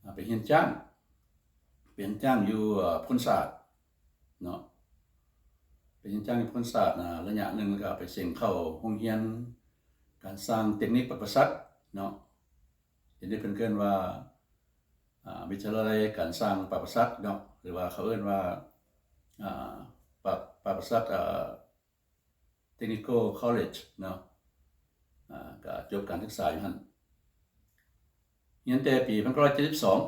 ອາ ໄປຮຽນຈ້າງ ໄປຮຽນຈ້າງຢູ່ ອາ ໂພນສະອາດເນາະ ໄປຮຽນຈ້າງຢູ່ໂພນສະອາດນະ ໄລຍະໜຶ່ງ ແລ້ວກະໄປເສັງເຂົ້າໂຮງຮຽນການຊ່າງເຕັກນິກປາກປາສັກເນາະ ດຽວນີ້ເພິ່ນເອີ້ນວ່າ ອາ ວິທະຍາໄລການຊ່າງປາກປາສັກເນາະ ຫຼືວ່າເຂົາເອີ້ນວ່າ ອາ ປາກ ປາກປາສັກ ອາ Technical College ເນາະ ອາ ກະຈົບການສຶກສາຢູ່ຫັ້ນ ຮຽນແຕ່ປີພັນເກົ້າຮ້ອຍເຈັດສິບສອງ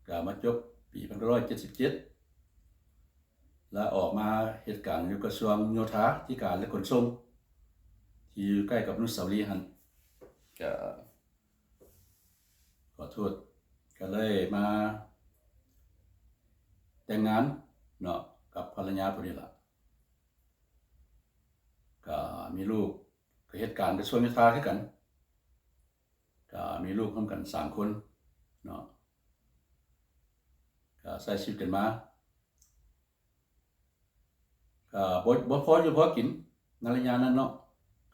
ກະມາຈົບປີພັນເກົ້າຮ້ອຍເຈັດສິບເຈັດ ລະອອກມາເຮັດການຢູ່ກະຊວງໂຍທາທິການ ແລະ ຂົນສົ່ງ ທີ່ຢູ່ໃກ້ກັບອະນຸສາວະລີຫັ້ນ ກະ ຂໍໂທດ ກະເລີຍມາແຕ່ງງານເນາະ ກັບພັນລະຍາຜູ້ນີ້ລະ ກະມີລູກ ກະເຮັດການກະຊວງໂຍທາຄືກັນ ກະມີລູກຮ່ວມກັນສາມຄົນເນາະ ກະໃຊ້ຊີວິດກັນມາ ກະບໍ່ ບໍ່ພໍຢູ່ພໍກິນໃນໄລຍະນັ້ນເນາະ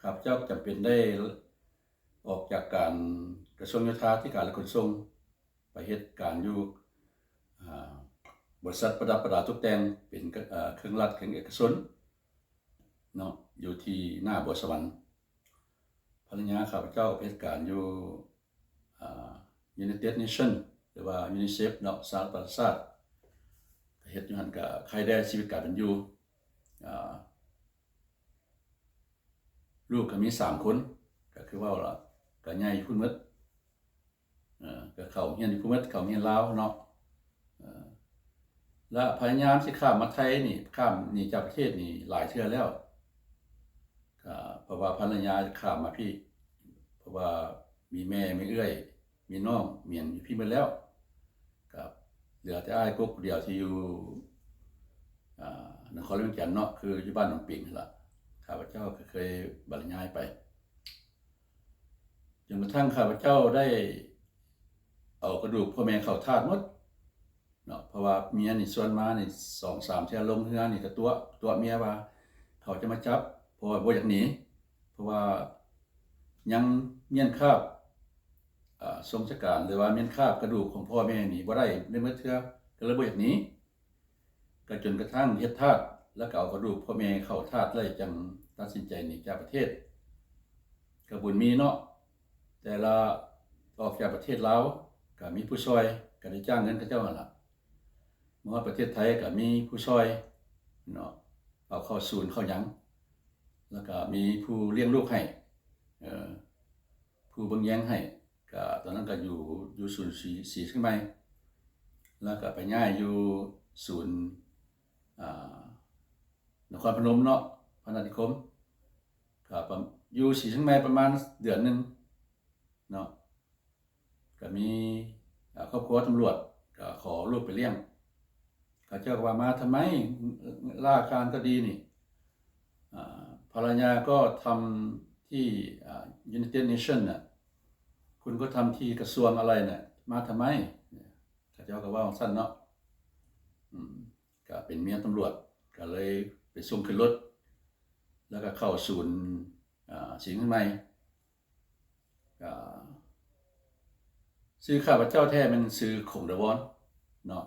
ຂ້າພະເຈົ້າຈຳເປັນໄດ້ອອກຈາກການກະຊວງໂຍທາທິການ ແລະ ຂົນສົ່ງ ໄປເຮັດການຢູ່ ອາ ບໍລິສັດປະດັບປະດາຕົກແຕ່ງ ເປັນ ອາ ເຄື່ອງລັດ ເຄື່ອງເອກະຊົນເນາະ ຢູ່ທີ່ໜ້າບົວສະຫວັນ. ພັນລະຍາຂ້າພະເຈົ້າໄປເຮັດການຢູ່ ອາ United Nation ຫຼືວ່າ UNICEF ເນາະ ສະຫະປະຊາຊາດ. ເຮັດຢູ່ຫັ້ນກະໄຄແດ່ຊີວິດການເປັນຢູ່. ອາ ລູກກໍມີສາມຄົນ ກໍຄືເວົ້າລະ ກໍໃຫຍ່ຢູ່ພຸ້ນໝົດ. ເອີ ກໍເຂົ້າຮຽນຢູ່ພຸ້ນໝົດ ເຂົ້າຮຽນລາວເນາະ. ເອີ ລະພະຍາຍາມຊິຂ້າມມາໄທນີ້ ຂ້າມໜີຈາກປະເທດນີ້ຫຼາຍເທື່ອແລ້ວ. ກໍເພາະວ່າພັນລະຍາຂ້າມມາພີ້ ເພາະວ່າມີແມ່ ມີເອື້ອຍ ມີນ້ອງ ມີຫຍັງຢູ່ພີ້ໝົດແລ້ວ. ກໍເຫຼືອແຕ່ອ້າຍກົກຜູ້ດຽວທີ່ຢູ່ ອາ ນະຄອນຫຼວງວຽງຈັນເນາະ ຄືຢູ່ບ້ານໜອງປິງຫັ້ນລະ. ຂ້າພະເຈົ້າກໍເຄີຍບັນລະຍາຍໄປ ຈົນກະທັ້ງຂ້າພະເຈົ້າໄດ້ເອົາກະດູກພໍ່ແມ່ເຂົ້າທາດໝົດເນາະ. ເພາະວ່າເມຍນີ້ຊວນມານີ້ສອງສາມເທື່ອ ລົງເຮືອນີ້ກະຕົວະ ຕົວະເມຍວ່າເຂົາຈະມາຈັບ ເພາະວ່າບໍ່ຢາກໜີ ເພາະວ່າຍັງມ້ຽນຄາບ ອາ ຊົງຊະການ ຫຼືວ່າມ້ຽນຄາບກະດູກຂອງພໍ່ແມ່ນີ້ບໍ່ໄດ້ ໄດ້ໝົດເທື່ອ ກໍເລີຍບໍ່ຢາກໜີ. ກໍຈົນກະທັ່ງເຮັດທາດ ແລ້ວກໍເອົາກະດູກພໍ່ແມ່ເຂົ້າທາດໄດ້ ຈັ່ງຕັດສິນໃຈໜີຈາກປະເທດ. ກໍບຸນມີເນາະ ແຕ່ລະອອກຈາກປະເທດລາວ ກໍມີຜູ້ຊ່ອຍ ກໍໄດ້ຈ້າງເງິນເຂົາເຈົ້າຫັ້ນລະ. ມາຮອດປະເທດໄທກໍມີຜູ້ຊ່ອຍເນາະ ເອົາເຂົ້າສູນເຂົ້າຫຍັງ ແລ້ວກໍມີຜູ້ລ້ຽງລູກໃຫ້ ເອີ ຜູ້ເບິ່ງແຍງໃຫ້. ກະຕອນນັ້ນກະຢູ່ ຢູ່ສູນສີ ສີຊຽງໃໝ່ ແລ້ວກະໄປຍ້າຍຢູ່ສູນ ອາ ນະຄອນພະນົມເນາະ ພະນານິຄົມ. ກະປະ ຢູ່ສີຊຽງໃໝ່ປະມານເດືອນໜຶ່ງເນາະ ກະມີ ອາ ຄອບຄົວຕຳຫຼວດກະຂໍລູກໄປລ້ຽງ. ເຂົາເຈົ້າກໍວ່າ ມາທຳໄມ ລາການກໍດີນີ້ ອາ ພະລະຍາກໍທຳທີ່ ອາ United Nation ນະ ຄຸນກໍທຳທີ່ກະຊວງອະໄລນະ ມາທຳໄມ? ເຂົາເຈົ້າກໍເວົ້າຈັ່ງຊັ້ນເນາະ. ອືມ ກໍເປັນເມຍຕຳຫຼວດ ກໍເລີຍໄປສົ່ງຂຶ້ນລົດ ແລ້ວກໍເຂົ້າສູນ ອາ ສີຊຽງໃໝ່. ກະ ຊື່ຂ້າພະເຈົ້າແທ້ແມ່ນຊື່ ຄົງດະວອນ ເນາະ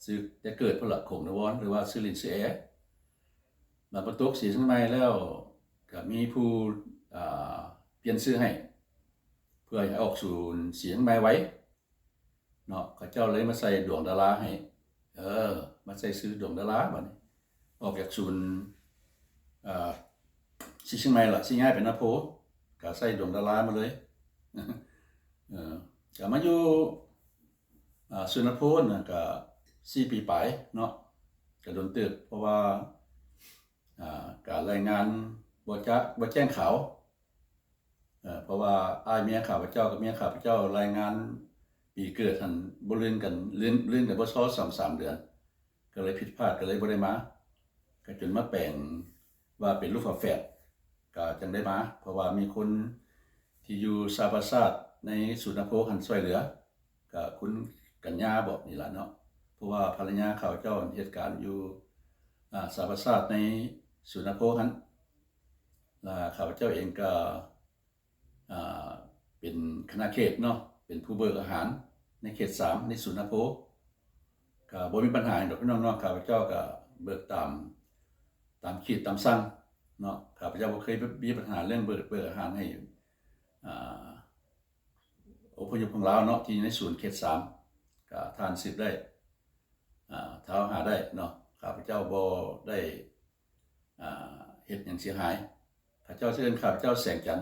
ຊື່ແຕ່ເກີດພຸ້ນລະ ຄົງດະວອນ ຫຼືວ່າຊື່ຫຼິ້ນຊື່ແອ. ບາດມາຕົກສີຊຽງໃໝ່ແລ້ວ ກະມີຜູ້ ອາ ປ່ຽນຊື່ໃຫ້ ເພື່ອໃຫ້ອອກສູນສີຊຽງໃໝ່ໄວ ເນາະ ເຂົາເຈົ້າເລີຍມາໃສ່ດວງດາລາໃຫ້. ເອີ ມາໃສ່ຊື່ດວງດາລາ ບາດນີ້ອອກຈາກສູນ ອາ ສີຊຽງໃໝ່ລະ ຊິຍ້າຍໄປນາໂພ ກະໃສ່ດວງດາລາມາເລີຍ. ເອີ ກະມາຢູ່ ອາ ສູນນາໂພນະ ກະສີ່ປີປາຍເນາະ ກະດົນເຕີບ ເພາະວ່າ ອາ ການລາຍງານບໍ່ຈະ ບໍ່ແຈ້ງຂາວ. ເອີ ເພາະວ່າອ້າຍເມຍຂ້າພະເຈົ້າກັບເມຍຂ້າພະເຈົ້າລາຍງານປີເກີດຫັ້ນບໍ່ລື່ນກັນ ລື່ນ ລື່ນກັນບໍ່ຊອດສອງສາມເດືອນ ກໍເລີຍຜິດພາດ ກໍເລີຍບໍ່ໄດ້ມາ. ກໍຈົນມາແປງວ່າເປັນລູກຝາແຝດ ກໍຈັ່ງໄດ້ມາ ເພາະວ່າມີຄົນທີ່ຢູ່ສະຫະປະຊາດໃນສູນນາໂພຫັ້ນຊ່ວຍເຫຼືອ ກໍຄຸນກັນຍາບໍນີ້ລະເນາະ ເພາະວ່າພັນລະຍາຂ້າພະເຈົ້າເຮັດການຢູ່ ອາ ສະຫະປະຊາດໃນສູນນາໂພຫັ້ນ ລະຂ້າພະເຈົ້າເອງກໍ ອາ ເປັນຄະນະເຂດເນາະ ເປັນຜູ້ເບີກອາຫານໃນເຂດສາມ ໃນສູນນາໂພ. ກໍບໍ່ມີບັນຫາຫຍັງດອກພີ່ນ້ອງເນາະ ຂ້າພະເຈົ້າກໍເບີກຕາມ ຕາມຂີດຕາມສັ່ງເນາະ. ຂ້າພະເຈົ້າບໍ່ເຄີຍມີບັນຫາເລື່ອງເບີກ ເບີກອາຫານໃຫ້ ອາ ອົບພະຍົບຂອງລາວເນາະ ທີ່ຢູ່ໃນສູນເຂດສາມ ກໍທ່ານສືບໄດ້ ອາ ທ້າວຫາໄດ້ເນາະ ຂ້າພະເຈົ້າບໍ່ໄດ້ ອາ ເຮັດຫຍັງເສຍຫາຍ. ເຂົາເຈົ້າຊິເອີ້ນຂ້າພະເຈົ້າແສງຈັນ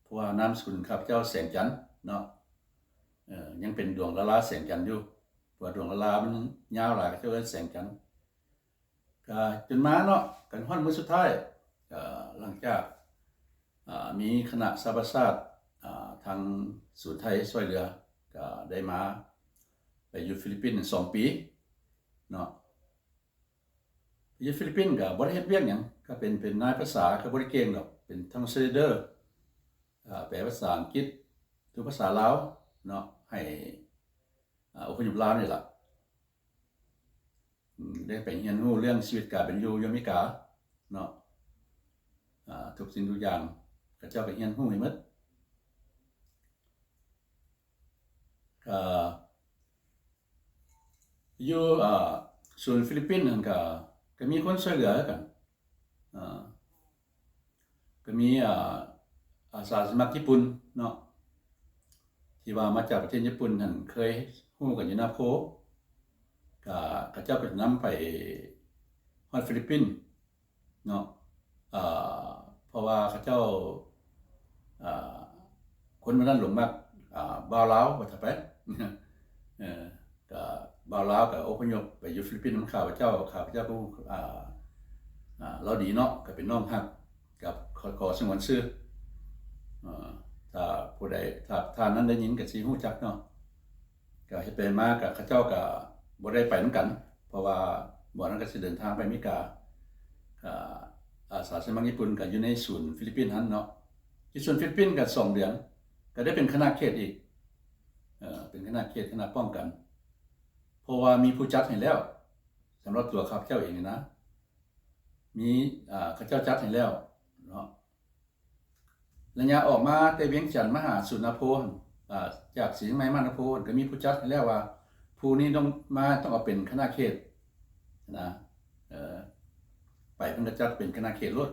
ເພາະວ່ານາມສະກຸນຂ້າພະເຈົ້າແສງຈັນເນາະ ເອີ ຍັງເປັນດວງດາລາແສງຈັນຢູ່ ເພາະວ່າດວງດາລາມັນຍາວຫຼາຍ ເຂົາເຈົ້າເອີ້ນແສງຈັນ. ກະຈົນມາເນາະ ກັນຮອດມື້ສຸດທ້າຍ ເອີ ຫຼັງຈາກ ອາ ມີຄະນະສະຫະປະຊາດ ອາ ທາງສູນໄທຊ່ວຍເຫຼືອ ກະໄດ້ມາ ໄປຢູ່ຟີລິບປິນສອງປີເນາະ. ຢູ່ຟີລິບປິນກໍບໍ່ໄດ້ເຮັດວຽກຫຍັງ ກໍເປັນ ເປັນນາຍພາສາ ກໍບໍ່ໄດ້ເກັ່ງດອກ ເປັນທຣານສເລເຕີ ອາ ແປພາສາອັງກິດສູ່ພາສາລາວເນາະ ໃຫ້ ອາ ອົບພະຍົບລາວນີ້ລະ. ອືມ ໄດ້ໄປຮຽນຮູ້ເລື່ອງຊີວິດການເປັນຢູ່ຢູ່ອາເມລິກາເນາະ ອາ ທຸກສິ່ງທຸກຢ່າງ ເຂົາເຈົ້າກໍຮຽນຮູ້ໃຫ້ໝົດ. ກະຢູ່ ອາ ສູນຟີລິບປິນຫັ້ນກະ ກະມີຄົນຊ່ວຍເຫຼືອຄືກັນ ອາ ກະມີ ອາ ອາສາສະໝັກຍີ່ປຸ່ນເນາະ ທີ່ວ່າມາຈາກປະເທດຍີ່ປຸ່ນຫັ້ນ ເຄີຍຮູ້ກັນຢູ່ນາໂພ. ກໍເຂົາເຈົ້າກໍຈະນຳໄປຮອດຟີລິບປິນເນາະ ເພາະວ່າເຂົາເຈົ້າ ຄົນເມືອງນັ້ນຫຼົງມັກບ່າວລາວວ່າຊະໄປ ເອີ ກໍບ່າວລາວກໍອົບພະຍົບໄປຢູ່ຟີລິບປິນນຳຂ້າພະເຈົ້າ ຂ້າພະເຈົ້າກໍຮູ້ ລາວດີເນາະ ກໍເປັນນ້ອງຮັກ ກໍຂໍສະຫງວນຊື່ ຖ້າຜູ້ໃດ ຖ້າທ່ານນັ້ນໄດ້ຍິນກໍຊິຮູ້ຈັກເນາະ ກໍເຮັດໄປມາກໍເຂົາເຈົ້າກໍບໍ່ໄດ້ໄປນຳກັນ ເພາະວ່າບ່ອນນັ້ນກໍຊິເດີນທາງໄປອາເມລິກາ ອາສາສະໝັກຍີ່ປຸ່ນກໍຢູ່ໃນສູນຟີລິບປິນຫັ້ນເນາະ ຢູ່ສູນຟີລິບປິນກໍສອງເດືອນ ກໍໄດ້ເປັນຄະນະເຂດອີກ ເປັນຄະນະເຂດ ຄະນະປ້ອງກັນ ເພາະວ່າມີຜູ້ຈັດໃຫ້ແລ້ວ ສຳລັບຕົວຂ້າພະເຈົ້າເອງນີ້ນະ ມີ ເຂົາເຈົ້າຈັດໃຫ້ແລ້ວເນາະ ໄລຍະອອກມາແຕ່ວຽງຈັນມາຫາສູນນາໂພຫັ້ນ ອາ ຈາກສີຊຽງໃໝ່ມານາໂພຫັ້ນ ກໍມີຜູ້ຈັດໃຫ້ແລ້ວວ່າ ຜູ້ນີ້ຕ້ອງມາ ຕ້ອງເອົາເປັນຄະນະເຂດນະ ເອີ ໄປເພິ່ນກໍຈັດເປັນຄະນະເຂດໂລດ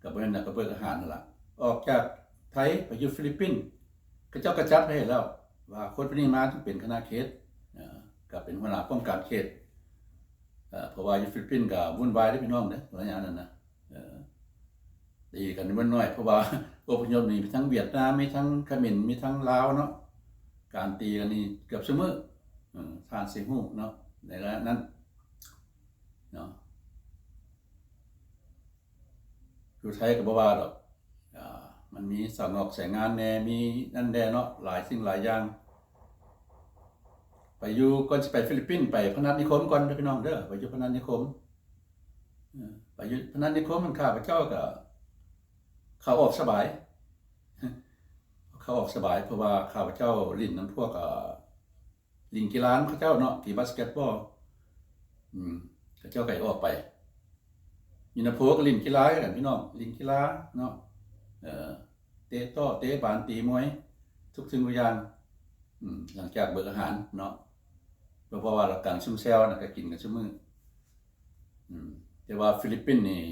ກໍບໍ່ແມ່ນໜັກກະເບີກອາຫານຫັ້ນລະ ອອກຈາກໄທໄປຢູ່ຟີລິບປິນ ເຂົາເຈົ້າກໍຈັດໃຫ້ແລ້ວວ່າ ຄົນຜູ້ນີ້ມາຕ້ອງເປັນຄະນະເຂດ ເອີ ກໍເປັນຫົວໜ້າປ້ອງກັນເຂດ ເອີ ເພາະວ່າຢູ່ຟີລິບປິນກໍວຸ່ນວາຍເດ້ພີ່ນ້ອງເດີ ໄລຍະນັ້ນນະ ເອີ ຕີກັນບໍ່ນ້ອຍ ເພາະວ່າອົບພະຍົບນີ້ມີທັງຫວຽດນາມ ມີທັງຂະເໝນ ມີທັງລາວເນາະ ການຕີກັນນີ້ເກືອບຊຸມື້ ເອີ ທ່ານຊິຮູ້ເນາະ ໃນໄລຍະນັ້ນເນາະ ຢູ່ໄທກໍບໍ່ວ່າດອກ ອາ ມັນມີສາວງອກສາຍງານແດ່ ມີນັ້ນແດ່ເນາະ ຫຼາຍສິ່ງຫຼາຍຢ່າງ ໄປຢູ່ ກ່ອນຊິໄປຟີລິບປິນ ໄປພະນັດນິຄົມກ່ອນເດີພີ່ນ້ອງເດີ ໄປຢູ່ພະນັດນິຄົມ ເອີ ໄປຢູ່ພະນັດນິຄົມ ມັນ ຂ້າພະເຈົ້າກໍເຂົ້າອອກສະບາຍ ເຂົ້າອອກສະບາຍ ເພາະວ່າຂ້າພະເຈົ້າຫຼິ້ນນຳພວກ ອາ ຫຼິ້ນກິລານຳເຂົາເຈົ້າເນາະ ຕີບາສເກັດບອລ ອືມ ເຂົາເຈົ້າກໍໃຫ້ອອກໄປ ຢູ່ນາໂພກໍຫຼິ້ນກິລາຄືກັນພີ່ນ້ອງ ຫຼິ້ນກິລາເນາະ ເອີ ເຕະໂຕ້ ເຕະບານ ຕີມວຍ ທຸກສິ່ງທຸກຢ່າງ ອືມ ຫຼັງຈາກເບີກອາຫານເນາະ ເພາະວ່າລະການຊຸມແຊວນະ ກໍກິນກັນຊຸມື້ ອືມ ແຕ່ວ່າຟີລິບປິນນີ້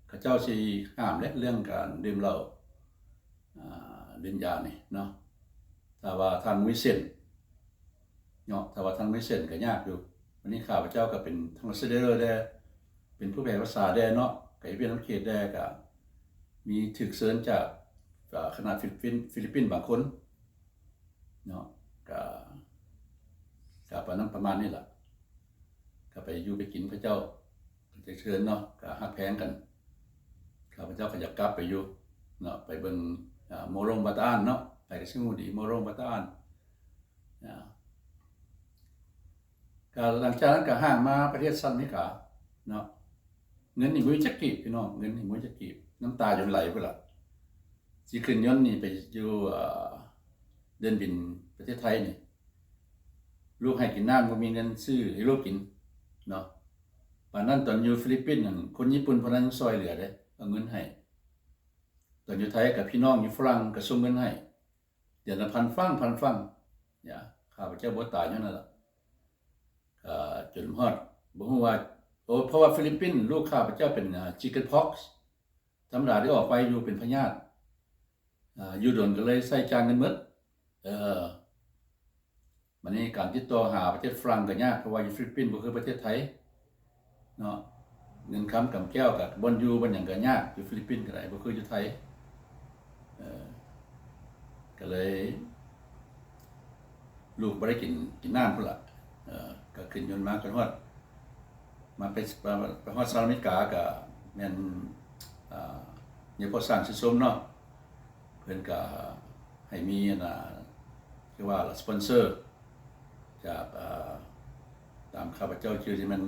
ເຂົາເຈົ້າຊິຫ້າມເດ້ ເລື່ອງການດື່ມເຫຼົ້າ ອາ ດື່ມຢານີ້ເນາະ ຖ້າວ່າທ່ານມີເສັ້ນເນາະ ຖ້າວ່າທ່ານມີເສັ້ນກໍຍາກຢູ່ ວັນນີ້ຂ້າພະເຈົ້າກໍເປັນທານສເລເຕີແດ່ ເປັນຜູ້ແປພາສາແດ່ເນາະ ກໍເຮັດວຽກນຳເຂດແດ່ ກໍມີຖືກເຊີນຈາກ ອາ ຄະນະຟີລິບປິນ ຟີລິບປິນບາງຄົນເນາະ ກໍ ກໍປະມານ ປະມານນີ້ລະ ກໍໄປຢູ່ໄປກິນເຂົາເຈົ້າ ກໍຈະເຊີນເນາະ ກໍຮັກແພງກັນ ຂ້າພະເຈົ້າກໍຢາກກັບໄປຢູ່ເນາະ ໄປເບິ່ງ ອາ ໂມໂຣງບາຕາອານເນາະ ໃຜກໍຊິຮູ້ດີ ໂມໂຣງບາຕາອານ ອາ ກໍຫຼັງຈາກນັ້ນກໍຫ່າງມາປະເທດສະຫະລັດອາເມລິກາເນາະ ເງິນນີ້ບໍ່ມີຈັກກີບພີ່ນ້ອງ ເງິນນີ້ບໍ່ມີຈັກກີບ ນ້ຳຕາຈົນໄຫຼພຸ້ນລະ ຊິຂຶ້ນຍົນນີ້ໄປຢູ່ ອາ ເດີ່ນບິນປະເທດໄທນີ້ ລູກໃຫ້ກິນນ້ຳ ບໍ່ມີເງິນຊື້ໃຫ້ລູກກິນເນາະ ປານນັ້ນຕອນຢູ່ຟີລິບປິນນັ້ນ ຄົນຍີ່ປຸ່ນຜູ້ນັ້ນຍັງຊ່ອຍເຫຼືອເດ້ ເອົາເງິນໃຫ້ ຕອນຢູ່ໄທກັບພີ່ນ້ອງຢູ່ຝຣັ່ງກໍສົ່ງເງິນໃຫ້ ເດືອນລະພັນຟຣັງ ພັນຟຣັງ ຢ່າ ຂ້າພະເຈົ້າບໍ່ຕາຍຍ້ອນນັ້ນລະ ກໍຈົນຮອດ ບໍ່ຮູ້ວ່າ ໂອ ເພາະວ່າຟີລິບປິນ ລູກຂ້າພະເຈົ້າເປັນ ອາ ຊິກເກັນພອກ ທຳມະດາໄດ້ອອກໄວຢູ່ ເປັນພະຍາດ ອາ ຢູ່ດົນກໍເລີຍໃຊ້ຈ່າຍເງິນໝົດ ເອີ ບາດນີ້ການຕິດຕໍ່ຫາປະເທດຝຣັ່ງກໍຍາກ ເພາະວ່າຢູ່ຟີລິບປິນບໍ່ຄືປະເທດໄທເນາະ ເງິນຄຳກຳແກ້ວກັບບ່ອນຢູ່ບ່ອນຫຍັງກໍຍາກ ຢູ່ຟີລິບປິນກໍໄດ້ ບໍ່ຄືຢູ່ໄທ ເອີ ກໍເລີຍ ລູກບໍ່ໄດ້ກິນ ກິນນ້ຳພຸ້ນລະ ເອີ ກໍຂຶ້ນຍົນມາ ຂຶ້ນຮອດ ມາໄປ ໄປຮອດສະຫະລັດອາເມລິກາກໍແມ່ນ ອາ ຍາພໍ່ຊ້າງຊື່ຊົມເນາະ ເພິ່ນກໍໃຫ້ມີ ອັນນ່າ ຄືວ່າລະ ສະປອນເຊີ ຈາກ ອາ ຕາມຂ້າພະເຈົ້າຈື່ທີ່ແມ່ນ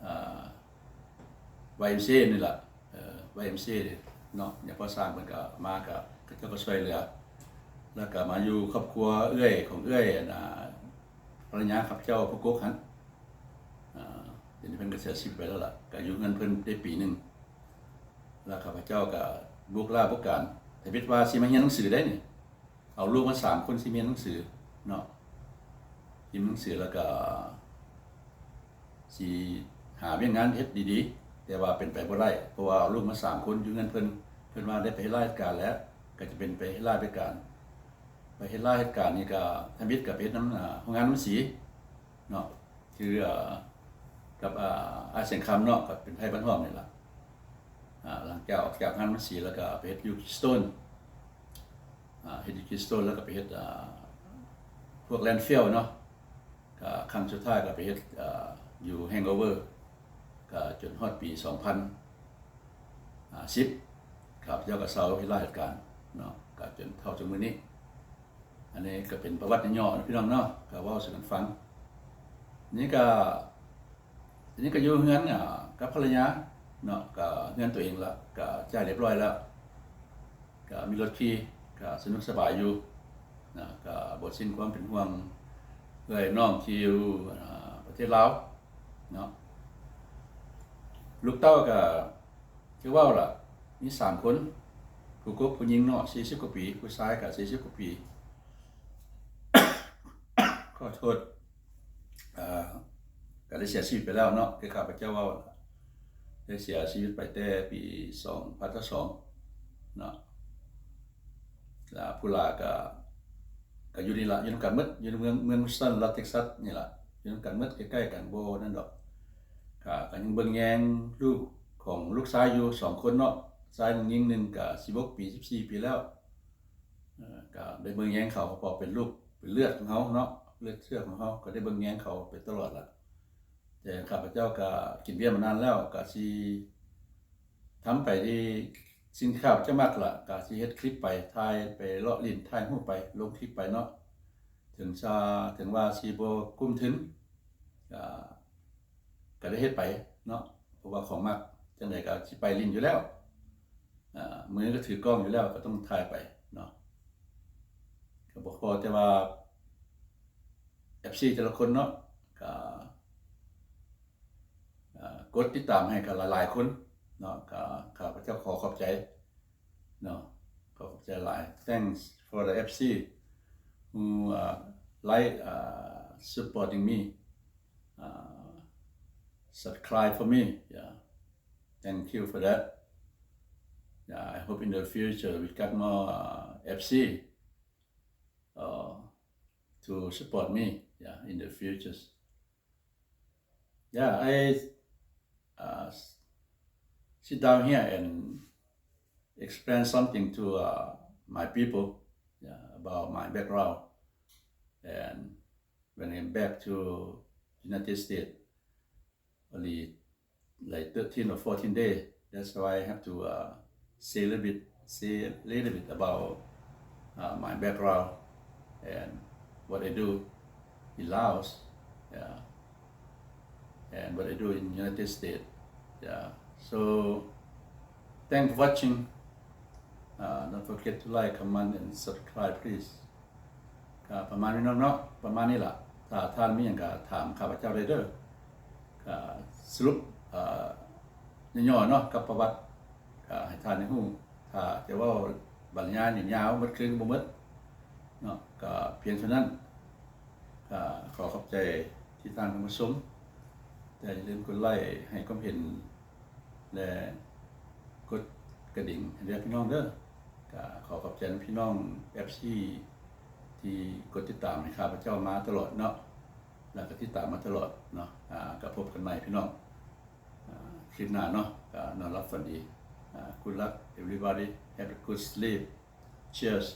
ອາ ວາຍເອັມຊີເອ ນີ້ລະ ເອີ ວາຍເອັມຊີເອ ເນາະ ຍາພໍ່ຊ້າງເພິ່ນກໍມາ ກໍເຂົາເຈົ້າກໍຊ່ວຍເຫຼືອ ແລ້ວກໍມາຢູ່ຄອບຄົວເອື້ອຍຂອງເອື້ອຍ ອັນນ່າ ພັນລະຍາຂ້າພະເຈົ້າຜູ້ກົກຫັ້ນ ອາ ດຽວນີ້ເພິ່ນກໍເສຍຊີວິດໄປແລ້ວລະ ກໍຢູ່ເຮືອນເພິ່ນໄດ້ປີໜຶ່ງ ແລ້ວຂ້າພະເຈົ້າກໍບຸກລາບຸກການ ທຳອິດວ່າຊິມາຮຽນໜັງສືໄດ໋ນີ້ ເອົາລູກມາສາມຄົນຊິຮຽນໜັງສືເນາະ ຮຽນໜັງສືແລ້ວກໍຊິຫາວຽກງານເຮັດດີໆ ແຕ່ວ່າເປັນໄປບໍ່ໄດ້ ເພາະວ່າເອົາລູກມາສາມຄົນຢູ່ເຮືອນເພິ່ນ ເພິ່ນວ່າໄດ້ໄປເຮັດລາຊະການແລ້ວ ກໍຈະເປັນໄປເຮັດລາຊະການ ໄປເຮັດລາຊະການນີ້ກໍທຳອິດກໍໄປເຮັດນຳ ອາ ໂຮງງານນ້ຳສີ ເນາະ ຄື ເອີ ກັບ ອາ ອ້າຍແສງຄຳເນາະ ກໍເປັນໄທບ້ານຮ່ອມນີ້ລະ. ອາ ຫຼັງຈາກອອກຈາກງານມັນສີແລ້ວ ກໍໄປເຮັດຢູ່ Keystone ອາ ເຮັດຢູ່ Keystone ແລ້ວກໍໄປເຮັດ ອາ ພວກ Landfill ເນາະ. ກໍຄັ້ງສຸດທ້າຍກໍໄປເຮັດ ອາ ຢູ່ Hangover ກໍຈົນຮອດປີສອງພັນສິບ ຂ້າພະເຈົ້າກໍເຊົາເຮັດລາເຮັດການເນາະ ກໍຈົນເທົ່າທຸກມື້ນີ້. ອັນນີ້ກໍເປັນປະຫວັດຫຍໍ້ໆ ເນາະ ພີ່ນ້ອງເນາະ ກໍເວົ້າສູ່ກັນຟັງ. ນີ້ກໍ ອັນນີ້ກໍຢູ່ເຮືອນ ອາ ກັບພັນລະຍາເນາະ ກໍເຮືອນຕົວເອງລະ ກໍຈ່າຍລຽບຮ້ອຍແລ້ວ ກໍມີລົດຂີ່ ກໍສະໜຸກສະບາຍຢູ່ນະ ກໍບໍ່ສິ້ນຄວາມເປັນຫ່ວງເອື້ອຍນ້ອງທີ່ຢູ່ ອາ ປະເທດລາວເນາະ. ລູກເຕົ້າກໍຄືເວົ້າລະ ມີສາມຄົນ ຜູ້ກົກຜູ້ຍິງເນາະ ສີ່ສິບກວ່າປີ ຜູ້ຊາຍກໍສີ່ສິບກວ່າປີ ຂໍໂທດ ເອີ ກໍໄດ້ເສຍຊີວິດໄປແລ້ວເນາະ ຄືຂ້າພະເຈົ້າເວົ້າ ໄດ້ເສຍຊີວິດໄປແຕ່ປີສອງພັນຊາວສອງເນາະ. ລະຜູ້ຫຼ້າກໍ ກໍຢູ່ນີ້ລະ ຢູ່ນຳກັນໝົດ ຢູ່ໃນເມືອງ ເມືອງ Houston ລັດ Texas ນີ້ລະ ຢູ່ນຳກັນໝົດ ໃກ້ໆກັນ ບໍ່ນັ້ນດອກ. ກໍ ກໍຍັງເບິ່ງແຍງລູກຂອງລູກຊາຍຢູ່ສອງຄົນເນາະ ຊາຍໜຶ່ງຍິງໜຶ່ງ ກໍສິບຫົກປີ ສິບສີ່ປີແລ້ວ. ເອີ ກໍໄດ້ເບິ່ງແຍງເຂົາ ເພາະເປັນລູກເປັນເລືອດຂອງເຮົາເນາະ ເລືອດເຊື້ອຂອງເຮົາ ກໍໄດ້ເບິ່ງແຍງເຂົາໄປຕະຫຼອດລະ. ແຕ່ຂ້າພະເຈົ້າກໍກິນເບຍມານານແລ້ວ ກໍຊິທຳໄປທີ່ສິ່ງທີ່ຂ້າພະເຈົ້າມັກລະ ກໍຊິເຮັດຄລິບໄປ ຖ່າຍໄປເລາະຫຼິ້ນ ຖ່າຍຮູບໄປ ລົງຄລິບໄປເນາະ. ເຖິງຊາ ເຖິງວ່າຊິບໍ່ກຸ້ມທຶນ ກໍ ກໍໄດ້ເຮັດໄປເນາະ ເພາະວ່າຂອງມັກ ຈັ່ງໃດກໍຊິໄປຫຼິ້ນຢູ່ແລ້ວ ອາ ມືກໍຖືກ້ອງຢູ່ແລ້ວ ກໍຕ້ອງຖ່າຍໄປເນາະ. ກໍບໍ່ພໍແຕ່ວ່າ ເອັຟຊີ ແຕ່ລະຄົນເນາະ ກໍ ອາ ກົດຕິດຕາມໃຫ້ກັນຫຼາຍໆຄົນເນາະ ກໍຂ້າພະເຈົ້າຂໍຂອບໃຈເນາະ ຂໍຂອບໃຈຫຼາຍ. Thanks for the ເອັຟຊີ who, uh, like, uh, supporting me, uh, subscribe for me. Yeah. Thank you for that. Yeah, I hope in the future we got more, uh, ເອັຟຊີ uh, to support me, yeah, in the futures. Yeah, I, uh, s-, sit down here and explain something to, uh, my people, yeah, about my background. And when I'm back to United States, only like thirteen or fourteen days. That's why I have to, uh, say a little bit, say a little bit about, uh, my background and what I do in Laos, yeah, and what I do in United States, yeah. So, thanks for watching. Uh, don't forget to like, comment, and subscribe, please. ກໍປະມານນີ້ເນາະ ປະມານນີ້ລະ. ຖ້າທ່ານມີຫຍັງກໍຖາມຂ້າພະເຈົ້າໄດ້ເດີ. ກໍສະຫຼຸບ ເອີ ຫຍໍ້ໆເນາະ ກັບປະຫວັດ ກໍໃຫ້ທ່ານໄດ້ຮູ້. ຖ້າຈະເວົ້າບັນຍາຍຍາວໆໝົດຄືນກໍບໍ່ໝົດເນາະ. ກໍພຽງເທົ່ານັ້ນ. ກໍຂໍຂອບໃຈທີ່ທ່ານເຂົ້າມາຊົມ. ແຕ່ຢ່າລືມກົດໄລ້ ໃຫ້ຄວາມເຫັນ ແລະ ກົດກະດິ່ງໃຫ້ເດີພີ່ນ້ອງເດີ. ກະຂໍຂອບໃຈນຳພີ່ນ້ອງ ເອັຟຊີ ທີ່ກົດຕິດຕາມໃຫ້ຂ້າພະເຈົ້າມາຕະຫຼອດເນາະ ແລະ ກະຕິດຕາມມາຕະຫຼອດເນາະ. ອາ ກະພົບກັນໃໝ່ພີ່ນ້ອງ ອາ ຄລິບໜ້າເນາະ. ກະນອນຫຼັບຝັນດີ. ອາ Good luck everybody. Have a good sleep. Cheers.